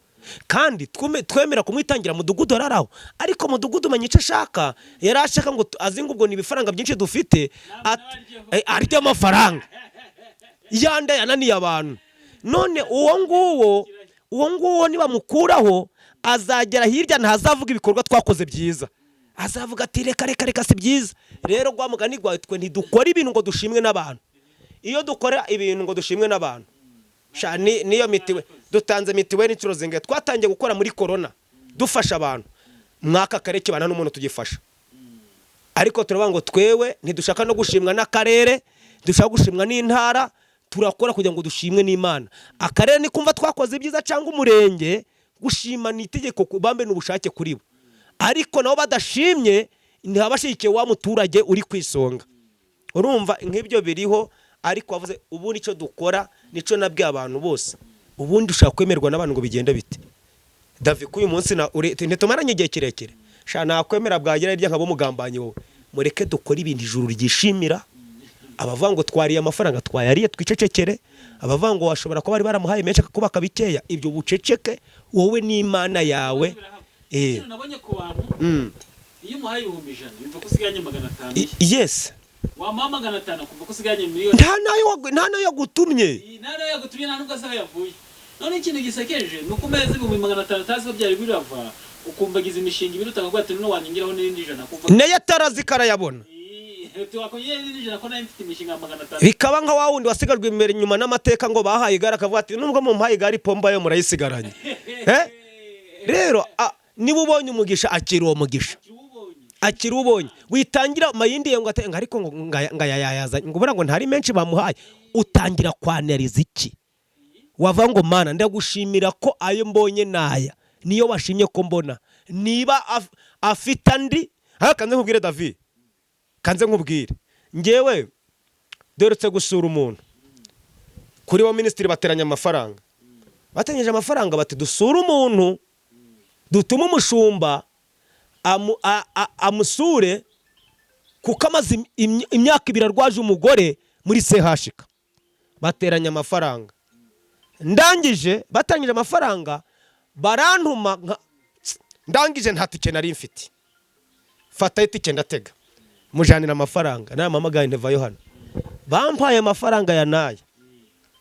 kandi twemera kumwitangira mudugudu araraho. Ariko mudugudu umenya icyo ashaka, yari ashaka ngo azi ngo ubwo ni ibifaranga byinshi dufite, arye amafaranga yanda yananiye abantu. None uwo nguwo nibamukuraho azagera hirya ntazavuga ibikorwa twakoze byiza, azavuga ati: "Reka, reka, reka, si byiza." Rero rwa mugani rwawe, twe ntidukora ibintu ngo dushimwe n'abantu. Iyo dukora ibintu ngo dushimwe n'abantu, sha, niyo mitiwe dutanze, mitiweli inshuro zingahe twatangiye gukora muri korona dufasha abantu mwaka karere kibana n'umuntu tugifasha? Ariko turavuga ngo twewe ntidushaka no gushimwa n'akarere, dushaka gushimwa n'intara. Turakora kugira ngo dushimwe n'Imana. Akarere nikumva twakoze ibyiza cyangwa umurenge, gushima ni itegeko, bambe n'ubushake kuri bo. Ariko nabo badashimye, ntibabashyigikiye wa muturage uri ku isonga. Urumva nk'ibyo biriho. Ariko wavuze ubundi icyo dukora, nicyo nabwiye abantu bose. Ubundi ushaka kwemerwa n'abantu ngo bigende bite? Davi, ko uyu munsi ntitumaranye igihe kirekire, sha, nakwemera bwagira hirya nkaba umugambanyi wowe. Mureke dukore ibintu ijuru ryishimira. Abavuga ngo twariye amafaranga, twayariye, twicecekere. Abavuga ngo washobora kuba bari baramuhaye menshi akakubaka bikeya, ibyo buceceke wowe n'Imana yawe. Ikintu nabonye ku bantu, iyo umuhaye 100,000 yumva ko usigaranye 500. Yes. Wamuha 500 akumva ko usigaranye miliyoni. Nta nayo yagutumye. Iyi nta nayo yagutumye, nta nubwo azi aho yavuye. None ikintu gisekeje ni uko umeze 500,000 utazi ko byari birava, ukumva agize imishinga ibiri, utakavuga ati: "None wanyongeraho n'irindi ijana," kumva Nayo atarazi ko arayabona. Wakongeraho n'irindi ijana ko nayo mfite imishinga ya 500. Bikaba nka wa wundi wasigajwe imbere inyuma n'amateka, ngo bahaye igare, akavuga ati: "Nubwo mumpaye igare, ipomba yo murayisigaranye." Rero niba ubonye umugisha, akira uwo mugisha. Uwubonye. Akira ubonye, witangira mayindi ngo ariko ngo ngayayazanye, ngo buriya ngo ntari menshi bamuhaye. Utangira kwanariza iki? Wava ngo: "Mana, ndagushimira ko ayo mbonye naya niyo washimye ko mbona." Niba afite andi, ariko kanze nkubwire, David, kanze nkubwire, ngewe doretse gusura umuntu kuri wa minisitiri, bateranya amafaranga, batanyije amafaranga, bati: "Dusure umuntu, dutume umushumba amusure kuko amaze imyaka 2 arwaje umugore muri CHK." Bateranya amafaranga, ndangije batangije amafaranga barantuma, ndangije nta tike nari mfite, fata itike ndatega, mujanira amafaranga. Naramamagaye ntevayo hano, bampaye amafaranga ya naya,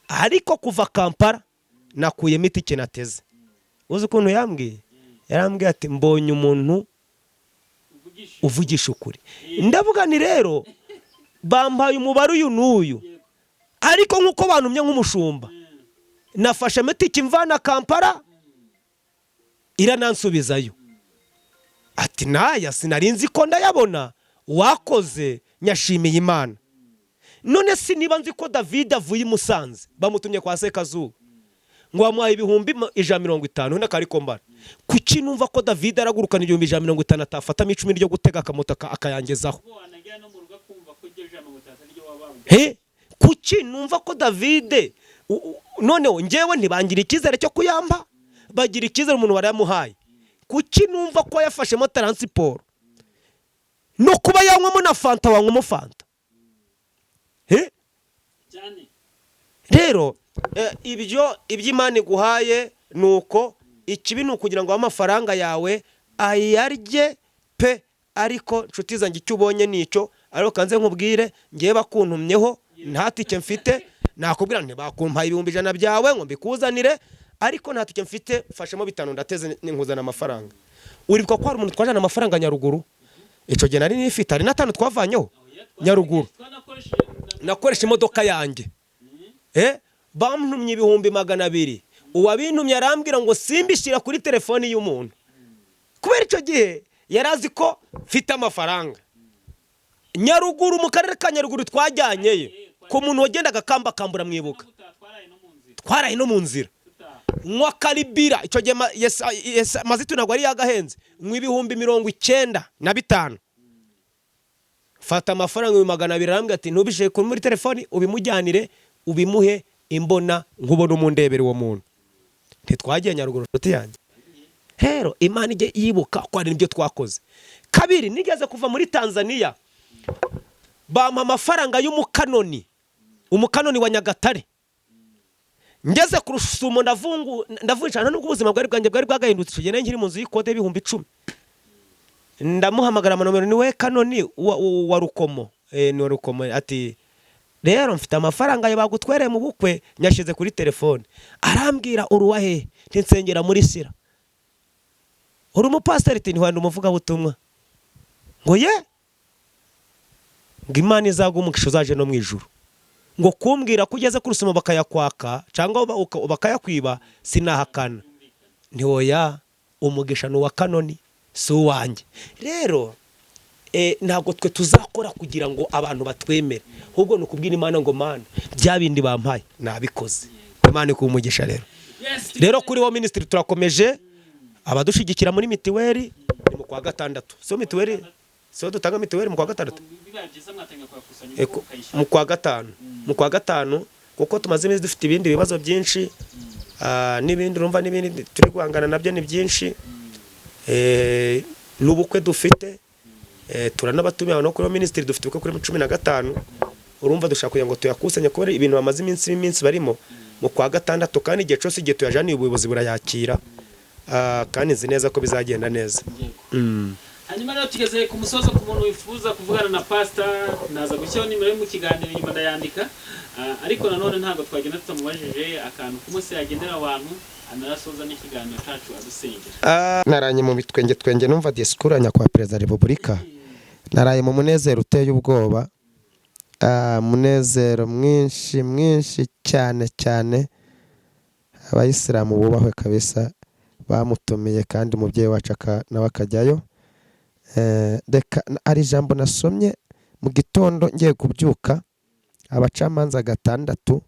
ariko kuva Kampala nakuyemo itike nateze. Uzi ukuntu yambwiye? Yarambwiye ati: "Mbonye umuntu uvugisha ukuri." Ndavuga ni rero bampaye umubare uyu n'uyu, ariko nk'uko bantumye nk'umushumba, nafashe amatike imvana Kampala iranansubizayo. Ati: "Naya sinari nzi ko ndayabona, wakoze, nyashimiye Imana." None si niba nzi ko David avuye i Musanze, bamutumye kwa Sekazuba ngo bamuhaye 150,000 n'akari mbara, kuki numva ko David aragurukana 150,000 atafatamo 10 ryo gutega akamoto akayangezaho? Wanagera no mu rugo akumva ko iryo 150 ariryo waba. He, kuki numva ko David noneho ngewe ntibangira icyizere cyo kuyamba, bagira icyizere umuntu warayamuhaye? Kuki numva ko yafashemo transport no kuba yanywamo na fanta, wanywamo fanta? He? Cyane. Rero ibyo Imana iguhaye ni uko. Ikibi ni ukugira ngo amafaranga yawe ayarye pe. Ariko nshuti zanjye, icyo ubonye ni icyo. Ariko kanze nkubwire, ngewe bakuntumyeho nta tike mfite, nakubwira nti: "Bakumpaye 100,000 byawe ngo mbikuzanire, ariko nta tike mfite, mfashemo bitanu ndateze nkuzana amafaranga." Uribuka ko hari umuntu twajana amafaranga Nyaruguru? Icyo gihe nari nifite, hari n'atanu twavanyeho Nyaruguru. Twanakoresheje. Nakoresha imodoka yanjye, bantumye 200,000. Uwabintumye arambwira ngo simbishyira kuri telefoni y'umuntu, kubera icyo gihe yari azi ko mfite amafaranga. Nyaruguru, mu karere ka Nyaruguru, twajyanyeyo ku muntu wagendaga akambakambura, mwibuka? Twaraye no mu nzira. Twaraye no mu nzira. Tutaha. Nywa karibira icyo gihe mazitu ntabwo yari yagahenze, nywa 95,000. Fata amafaranga 200,000, arambwira ati: "Ntubishyire kuri muri telefoni, ubimujyanire, ubimuhe imbona nkubona umundebere." Uwo muntu ntitwagiye Nyaruguru, nshuti yanjye? Rero Imana ijye yibuka ko hari n'ibyo twakoze. Kabiri, nigeze kuva muri Tanzania, bampa amafaranga y'umukanoni. Umukanoni wa Nyagatare. Ngeze ku Rusumo ndavungu ndavunjana, nubwo ubuzima bwari bwanjye bwari bwagahindutse. Icyo gihe nari nkiri mu nzu y'ikode y'10,000. Ndamuhamagara amanomero, ni we kanoni wa Rukomo, ni wa Rukomo. Ati: "Rero mfite amafaranga yawe bagutwereye mu bukwe, nyashyize kuri telefone." Arambwira: "Uruwa hehe?" Ntinsengera muri Sira. "Uri umupasiteri?" Ati: "Ntiwanda umuvugabutumwa." Ngo ye, ngo Imana izaguha umugisha, uzaje no mu ijuru. Ngo kumbwira ko ugeze ku Rusumo bakayakwaka cyangwa bakayakwiba, sinahakana. Ntiwoya, umugisha ni uwa kanoni, si uwanjye. Rero ntabwo twe tuzakora kugira ngo abantu batwemere, ahubwo ni ukubwira Imana ngo: "Mana, bya bindi bampaye nabikoze." Imana ikuha umugisha. Rero rero kuri wo minisitiri, turakomeje abadushyigikira muri mitiweli. Ni mu kwa gatandatu, si mitiweli? Si dutanga mitiweli mu kwa gatandatu? Bibaye byiza mwatangira kuyakusanya ukayishyura. Mu kwa gatanu, mu kwa gatanu, kuko tumaze iminsi dufite ibindi bibazo byinshi, n'ibindi urumva, n'ibindi turi guhangana nabyo ni byinshi. N'ubukwe dufite, turanabatumiye abantu kuri minisitiri. Dufite ubukwe kuri 15. Urumva dushaka kugira ngo tuyakusanye kubera ibintu bamaze iminsi barimo, mu kwa gatandatu. Kandi igihe cyose, igihe tuyajaniye, ubuyobozi burayakira. Kandi nzi neza ko bizagenda neza. Hanyuma rero tugeze ku musozo. Ku muntu wifuza kuvugana na pasita, naza gushyiraho nimero ye mu kiganiro inyuma, ndayandika. Ariko nanone ntabwo twagenda tutamubajije akantu k'umunsi yagendera abantu, anarasoza n'ikiganiro cyacu adusengera. Naranye mu bitwenge twenge numva disikuru ya nyakubahwa perezida wa repubulika. Naraye mu munezero uteye ubwoba, munezero mwinshi mwinshi cyane cyane. Abayisilamu bubahwe kabisa, bamutumiye kandi umubyeyi wacu nawe akajyayo. Reka hari ijambo nasomye mu gitondo ngiye kubyuka, Abacamanza 6,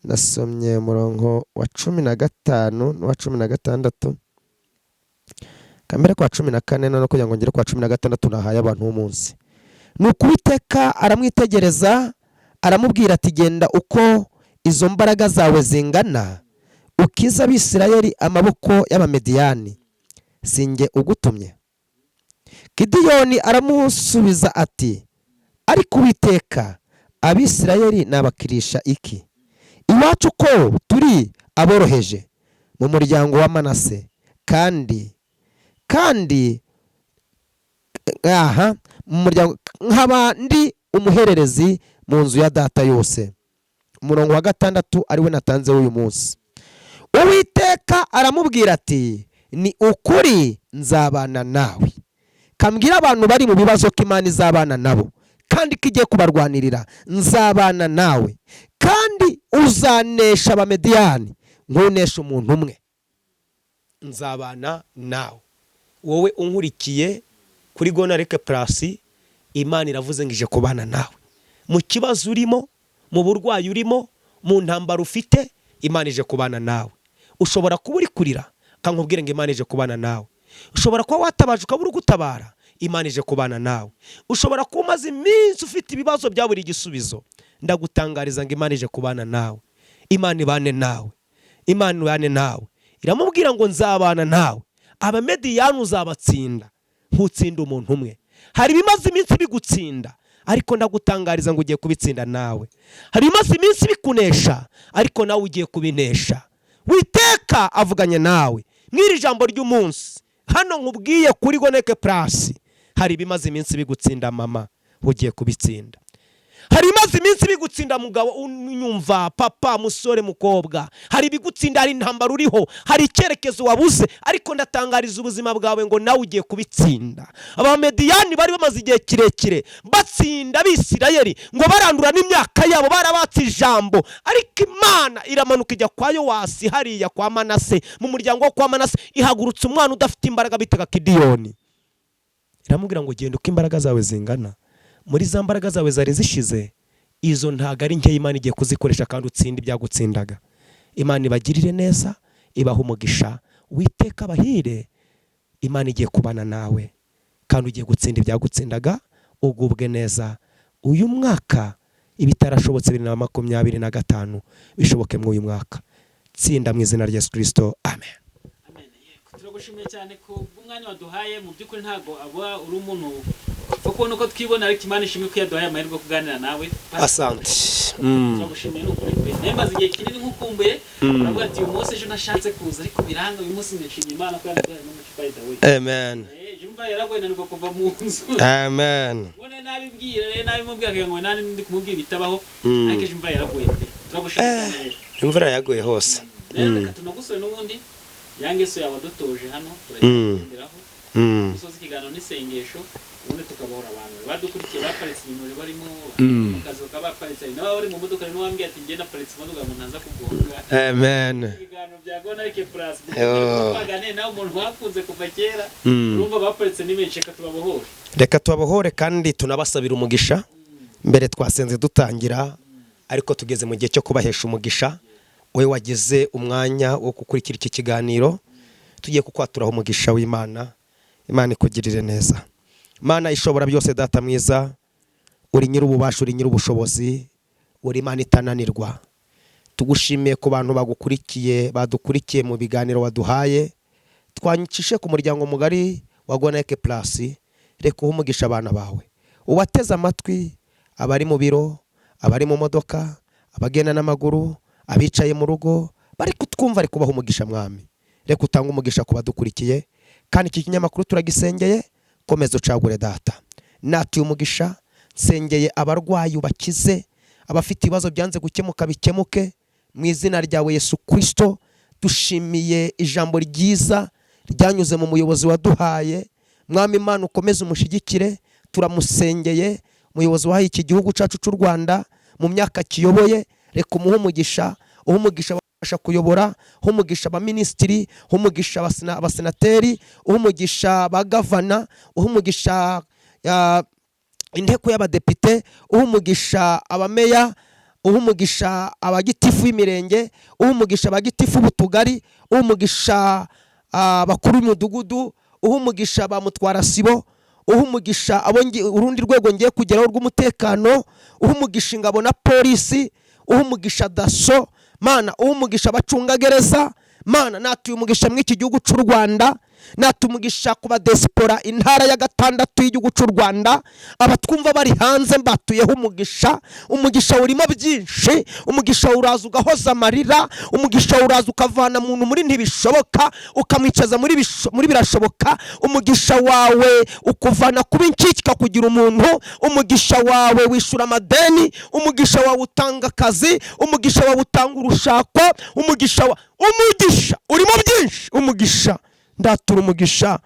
nasomye umurongo wa 15 n'uwa 16, kamere kwa 14, none kugira ngo ngere kwa 16 nahaye abantu b'umunsi. Ni Uwiteka aramwitegereza, aramubwira ati: "Genda uko izo mbaraga zawe zingana, ukize Abisirayeli amaboko y'Abamediyani. Sinjye ugutumye?" Gidiyoni aramusubiza ati: "Ariko Uwiteka, Abisirayeli nabakirisha iki? Iwacu ko turi aboroheje mu muryango wa Manase, kandi aha mu muryango nkaba ndi umuhererezi mu nzu ya data yose." Umurongo wa 6 ariwe natanze w'uyu munsi: Uwiteka aramubwira ati: "Ni ukuri nzabana nawe." Kambwira abantu bari mu bibazo ko Imana izabana nabo kandi ko igiye kubarwanirira. "Nzabana nawe, kandi uzanesha Abamediyani nk'unesha umuntu umwe." Nzabana nawe, wowe unkurikiye kuri Gonareke Plus. Imana iravuze ngo ije kubana nawe mu kibazo urimo, mu burwayi urimo, mu ntambaro ufite. Imana ije kubana nawe. Ushobora kuba uri kurira, kankubwire ngo Imana ije kubana nawe. Ushobora kuba watabaje ukaba uri gutabara, Imana ije kubana nawe. Ushobora kuba umaze iminsi ufite ibibazo bya buri gisubizo, ndagutangariza ngo Imana ije kubana nawe. Imana ibane nawe, Imana ibane nawe. Iramubwira ngo: "Nzabana nawe, Abamediyani uzabatsinda nk'utsinda umuntu umwe." Hari ibimaze iminsi bigutsinda, ariko ndagutangariza ngo ugiye kubitsinda nawe. Hari ibimaze iminsi bikunesha, ariko nawe ugiye kubinesha. Witeka avuganye nawe mw'iri jambo ry'umunsi hano nkubwiye kuri Goneke Plus. Hari ibimaze iminsi bigutsinda, mama, ugiye kubitsinda. Hari ibimaze iminsi bigutsinda, mugabo unyumva, papa, musore, mukobwa. Hari ibigutsinda, hari intambara uriho, hari icyerekezo wabuze, ariko ndatangariza ubuzima bwawe ngo nawe ugiye kubitsinda. Abamediyani bari bamaze igihe kirekire batsinda Abisirayeli, ngo barandura n'imyaka yabo, barabatse ijambo, ariko Imana iramanuka ijya kwa Yowasi hariya kwa Manase, mu muryango wo kwa Manase, ihagurutsa umwana udafite imbaraga bitaga Kidiyoni. Iramubwira ngo: "Genda uko imbaraga zawe zingana." Muri za mbaraga zawe zari zishize, izo ntabwo ari nkeya, Imana igiye kuzikoresha kandi utsinde ibyagutsindaga. Imana ibagirire neza, ibaha umugisha, Witeka abahire. Imana igiye kubana nawe kandi ugiye gutsinda ibyagutsindaga, ugubwe neza uyu mwaka. Ibitarashobotse 2025 bishoboke muri uyu mwaka. Tsinda mu izina rya Yesu Kirisito, amen. Amen. Yego. Turagushimiye cyane ku bw'umwanya waduhaye. Mu by'ukuri ntabwo aba uri umuntu wo kubona uko twibona, ariko Imana ishimwe ko yaduhaye amahirwe yo kuganira nawe. Asante. Turagushimiye, ni ukuri pe. Nawe maze igihe kinini nkukumbuye, uravuga ati uyu munsi ejo nashatse kuza ariko biranga, uyu munsi ndashimye Imana ko yaduhaye n'umuco, by the way. Amen. Ejo imvura yaraguye nanirwa kuva mu nzu. Amen. Ubona nabibwira rero, nabimubwira kugira ngo nani ndi kumubwira bitabaho, ariko ejo imvura yaraguye pe. Turagushimiye cyane rero. Imvura yaguye hose. Rero reka tunagusore n'ubundi ya ngeso yawe wadutoje hano turayigenderaho, dusoza ikiganiro n'isengesho, ubundi tukabohora abantu badukurikiye baparitse ibintu barimo mu kazi, bakaba baparitse, hari n'ababa bari mu modoka. Hari n'uwambwiye ati njye naparitse imodoka ngo ntaza kugonga. Amen. Ibiganiro bya Gonarike Plus Yo. twaganiriye nawe, umuntu wakunze kuva kera, urumva baparitse ni benshi, reka tubabohore. Reka tubabohore kandi tunabasabira umugisha. Mbere twasenze dutangira, ariko tugeze mu gihe cyo kubahesha umugisha. Wowe wagize umwanya wo gukurikira iki kiganiro, tugiye kukwaturaho umugisha w'Imana. Imana ikugirire neza. Imana ishobora byose, Data mwiza, uri nyir'ububasha, uri nyir'ubushobozi, uri Imana itananirwa. Tugushimiye ku bantu bagukurikiye, badukurikiye mu biganiro waduhaye. Twanyicishe ku muryango mugari wa Goneke Plus. Reka uhe umugisha abana bawe, ubateze amatwi, abari mu biro, abari mu modoka, abagenda n'amaguru, abicaye mu rugo bari kutwumva. Ari kubaha umugisha, Mwami. Reka utange umugisha ku badukurikiye, kandi iki kinyamakuru turagisengeye, komeza ucagure, Data. Natuye umugisha, nsengeye abarwayi ubakize, abafite ibibazo byanze gukemuka bikemuke mu izina ryawe Yesu Kirisito. Dushimiye ijambo ryiza ryanyuze mu muyobozi waduhaye. Mwami Imana, ukomeze umushyigikire. Turamusengeye umuyobozi wahaye iki gihugu cyacu cy'u Rwanda mu myaka kiyoboye. Reka umuhe umugisha, uhe umugisha abasha kuyobora, uhe umugisha abaminisitiri, uhe umugisha abasenateri, uhe umugisha abagavana, uhe umugisha inteko y'abadepite, uhe umugisha abameya, uhe umugisha abagitifu b'imirenge, uhe umugisha abagitifu b'utugari, uhe umugisha abakuru b'imidugudu, uhe umugisha ba mutwarasibo, uhe umugisha abo urundi rwego ngiye kugeraho rw'umutekano, uhe umugisha ingabo na polisi, uhe umugisha DASSO, Mana, uhe umugisha abacungagereza. Mana, natuye umugisha muri iki gihugu cy'u Rwanda, natuye umugisha ku badesipora, intara ya gatandatu y'igihugu cy'u Rwanda. Abatwumva bari hanze mbatuyeho umugisha. Umugisha urimo byinshi. Umugisha uraza ugahoza amarira, umugisha uraza ukavana muntu muri ntibishoboka ukamwicaza muri birashoboka. Umugisha wawe ukuvana kuba incike ukakugira umuntu. Umugisha wawe wishyura amadeni, umugisha wawe utanga akazi, umugisha wawe utanga urushako. Umugisha urimo byinshi. Umugisha, ndatura umugisha,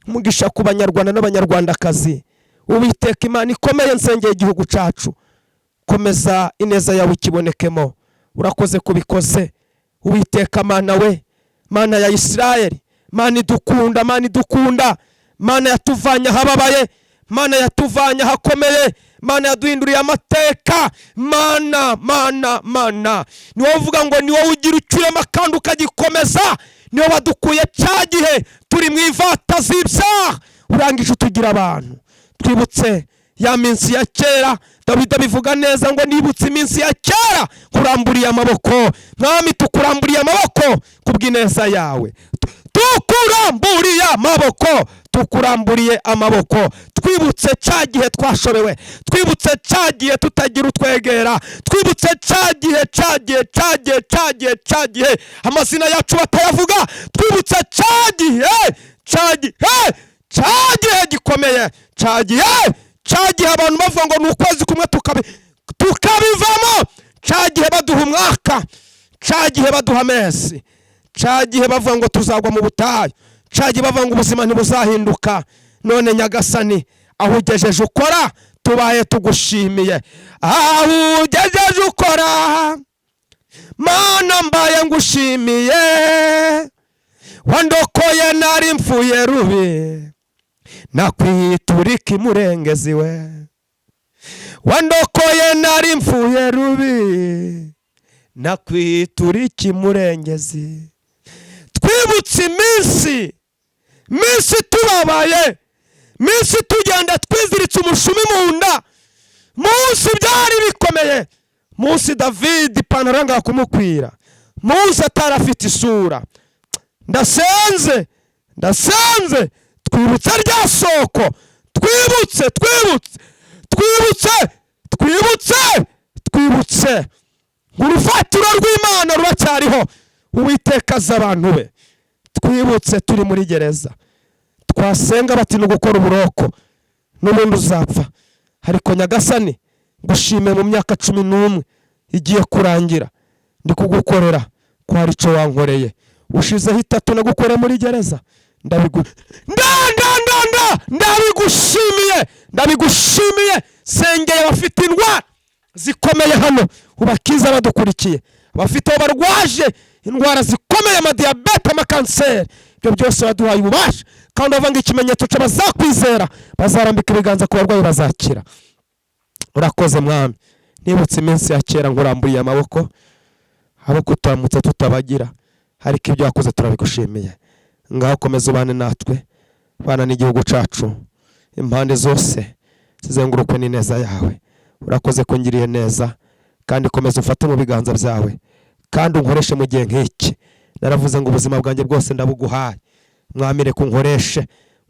umugisha ku Banyarwanda n'Abanyarwandakazi. Uwiteka Imana ikomeye, nsengeye igihugu cyacu, komeza ineza yawe ikibonekemo. Urakoze kubikoze, Uwiteka Mana we, Mana ya Isirayeli, Mana idukunda, Mana idukunda, Mana yatuvanye ahababaye, Mana yatuvanye ahakomeye, Mana yaduhinduriye amateka. Mana, Mana, Mana, ni wowe uvuga ngo ni wowe ugira icyo urema kandi ukagikomeza. Ni wowe wadukuye cya gihe turi mu ivata z'ibyaha, urangije utugira abantu. Twibutse ya minsi ya kera. Dawidi abivuga neza ngo nibutse iminsi ya kera, kuramburiye amaboko. Mwami, tukuramburiye amaboko kubw'ineza yawe, tukuramburiye amaboko, tukuramburiye amaboko. Twibutse cya gihe twashobewe, twibutse cya gihe tutagira utwegera, twibutse cya gihe, cya gihe, cya gihe, cya gihe, cya gihe amazina yacu batayavuga. Twibutse cya gihe, cya gihe, cya gihe gikomeye, cya gihe, cya gihe abantu bavuga ngo ni ukwezi kumwe tukabivamo, cya gihe baduha umwaka, cya gihe baduha amezi, cya gihe bavuga ngo tuzagwa mu butayu, cya gihe bavuga ngo ubuzima ntibuzahinduka. None Nyagasani, aho ugejeje ukora, tubaye tugushimiye. Aho ugejeje ukora, Mana, mbaye ngushimiye. Wandokoye nari mfuye rubi, nakwiturika imurengezi we. Wandokoye nari mfuye rubi, nakwiturika imurengezi. Twibutse iminsi minsi tubabaye, minsi tugenda twiziritse umushumi mu nda, munsi byari bikomeye, munsi David ipantaro yanga kumukwira, munsi atari afite isura. Ndasenze Ndasenze, twibutse rya soko, twibutse, twibutse, twibutse, twibutse, twibutse ngo urufatiro rw'Imana ruracyariho. Uwiteka azi abantu be. Twibutse turi muri gereza, twasenga bati ni ugukora uburoko n'ubundi uzapfa. Ariko Nyagasani, ngushimiye mu myaka 11 igiye kurangira ndi kugukorera, ko hari icyo wankoreye. Ushizeho 3 nagukoreye muri gereza, ndabigushimiye, ndabigushimiye. Sengeye abafite indwara zikomeye hano, ubakiza. Badukurikiye abafite aho barwaje indwara zikomeye, amadiyabete, amakanseri, ibyo byose waduhaye ububasha, kandi uravuga ikimenyetso cy'abazakwizera, bazarambika ibiganza ku barwayi bazakira. Urakoze Mwami. Nibutse iminsi ya kera nkuramburiye amaboko, abo kutamutse tutabagira, ariko ibyo wakoze turabigushimiye. Ngaho komeza ubane natwe, bana n'igihugu cyacu, impande zose zizengurukwe n'ineza yawe. Urakoze ko ngiriye neza, kandi komeza ufate mu biganza byawe, kandi unkoreshe mu gihe nk'iki. Naravuze ngo ubuzima bwanjye bwose ndabuguhaye Mwami, reka unkoreshe,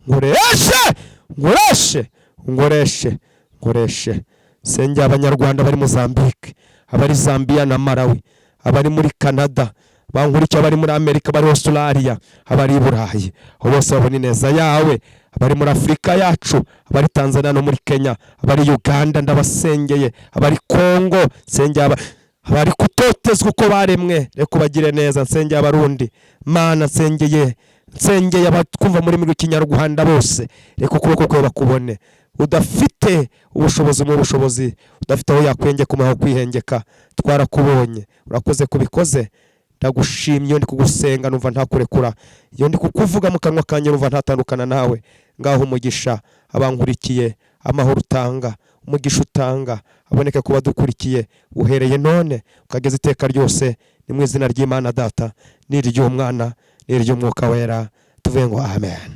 nkoreshe, nkoreshe, nkoreshe, nkoreshe. Sengera Abanyarwanda bari Mozambique, abari Zambia na Malawi, abari muri Canada bankurikiye, abari muri Amerika, abari Australia, abari i Burayi, aho bose babona ineza yawe, abari muri Afurika yacu, abari Tanzania no muri Kenya, abari Uganda ndabasengeye, abari Congo nsengeye, abari kutotezwa uko baremwe, reka ubagire neza. Nsengeye Abarundi Mana, nsengeye abatwumva muri rw'ikinyarwanda bose, reka ukuboko kwe bakubone. Udafite ubushobozi mu bushobozi, udafite aho yakwengeka umuha kwihengeka. Twarakubonye, urakoze kubikoze, ndagushimye. Iyo ndi kugusenga numva ntakurekura, iyo ndi kukuvuga mu kanwa kanjye numva ntatandukana nawe. Ngaho umugisha abankurikiye, amahoro utanga, umugisha utanga aboneke ku badukurikiye, uhereye none ukageza iteka ryose. Ni mu izina ry'Imana Data n'iry'Umwana n'iry'Umwuka Wera tuvuye ngo amen,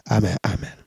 amen, amen.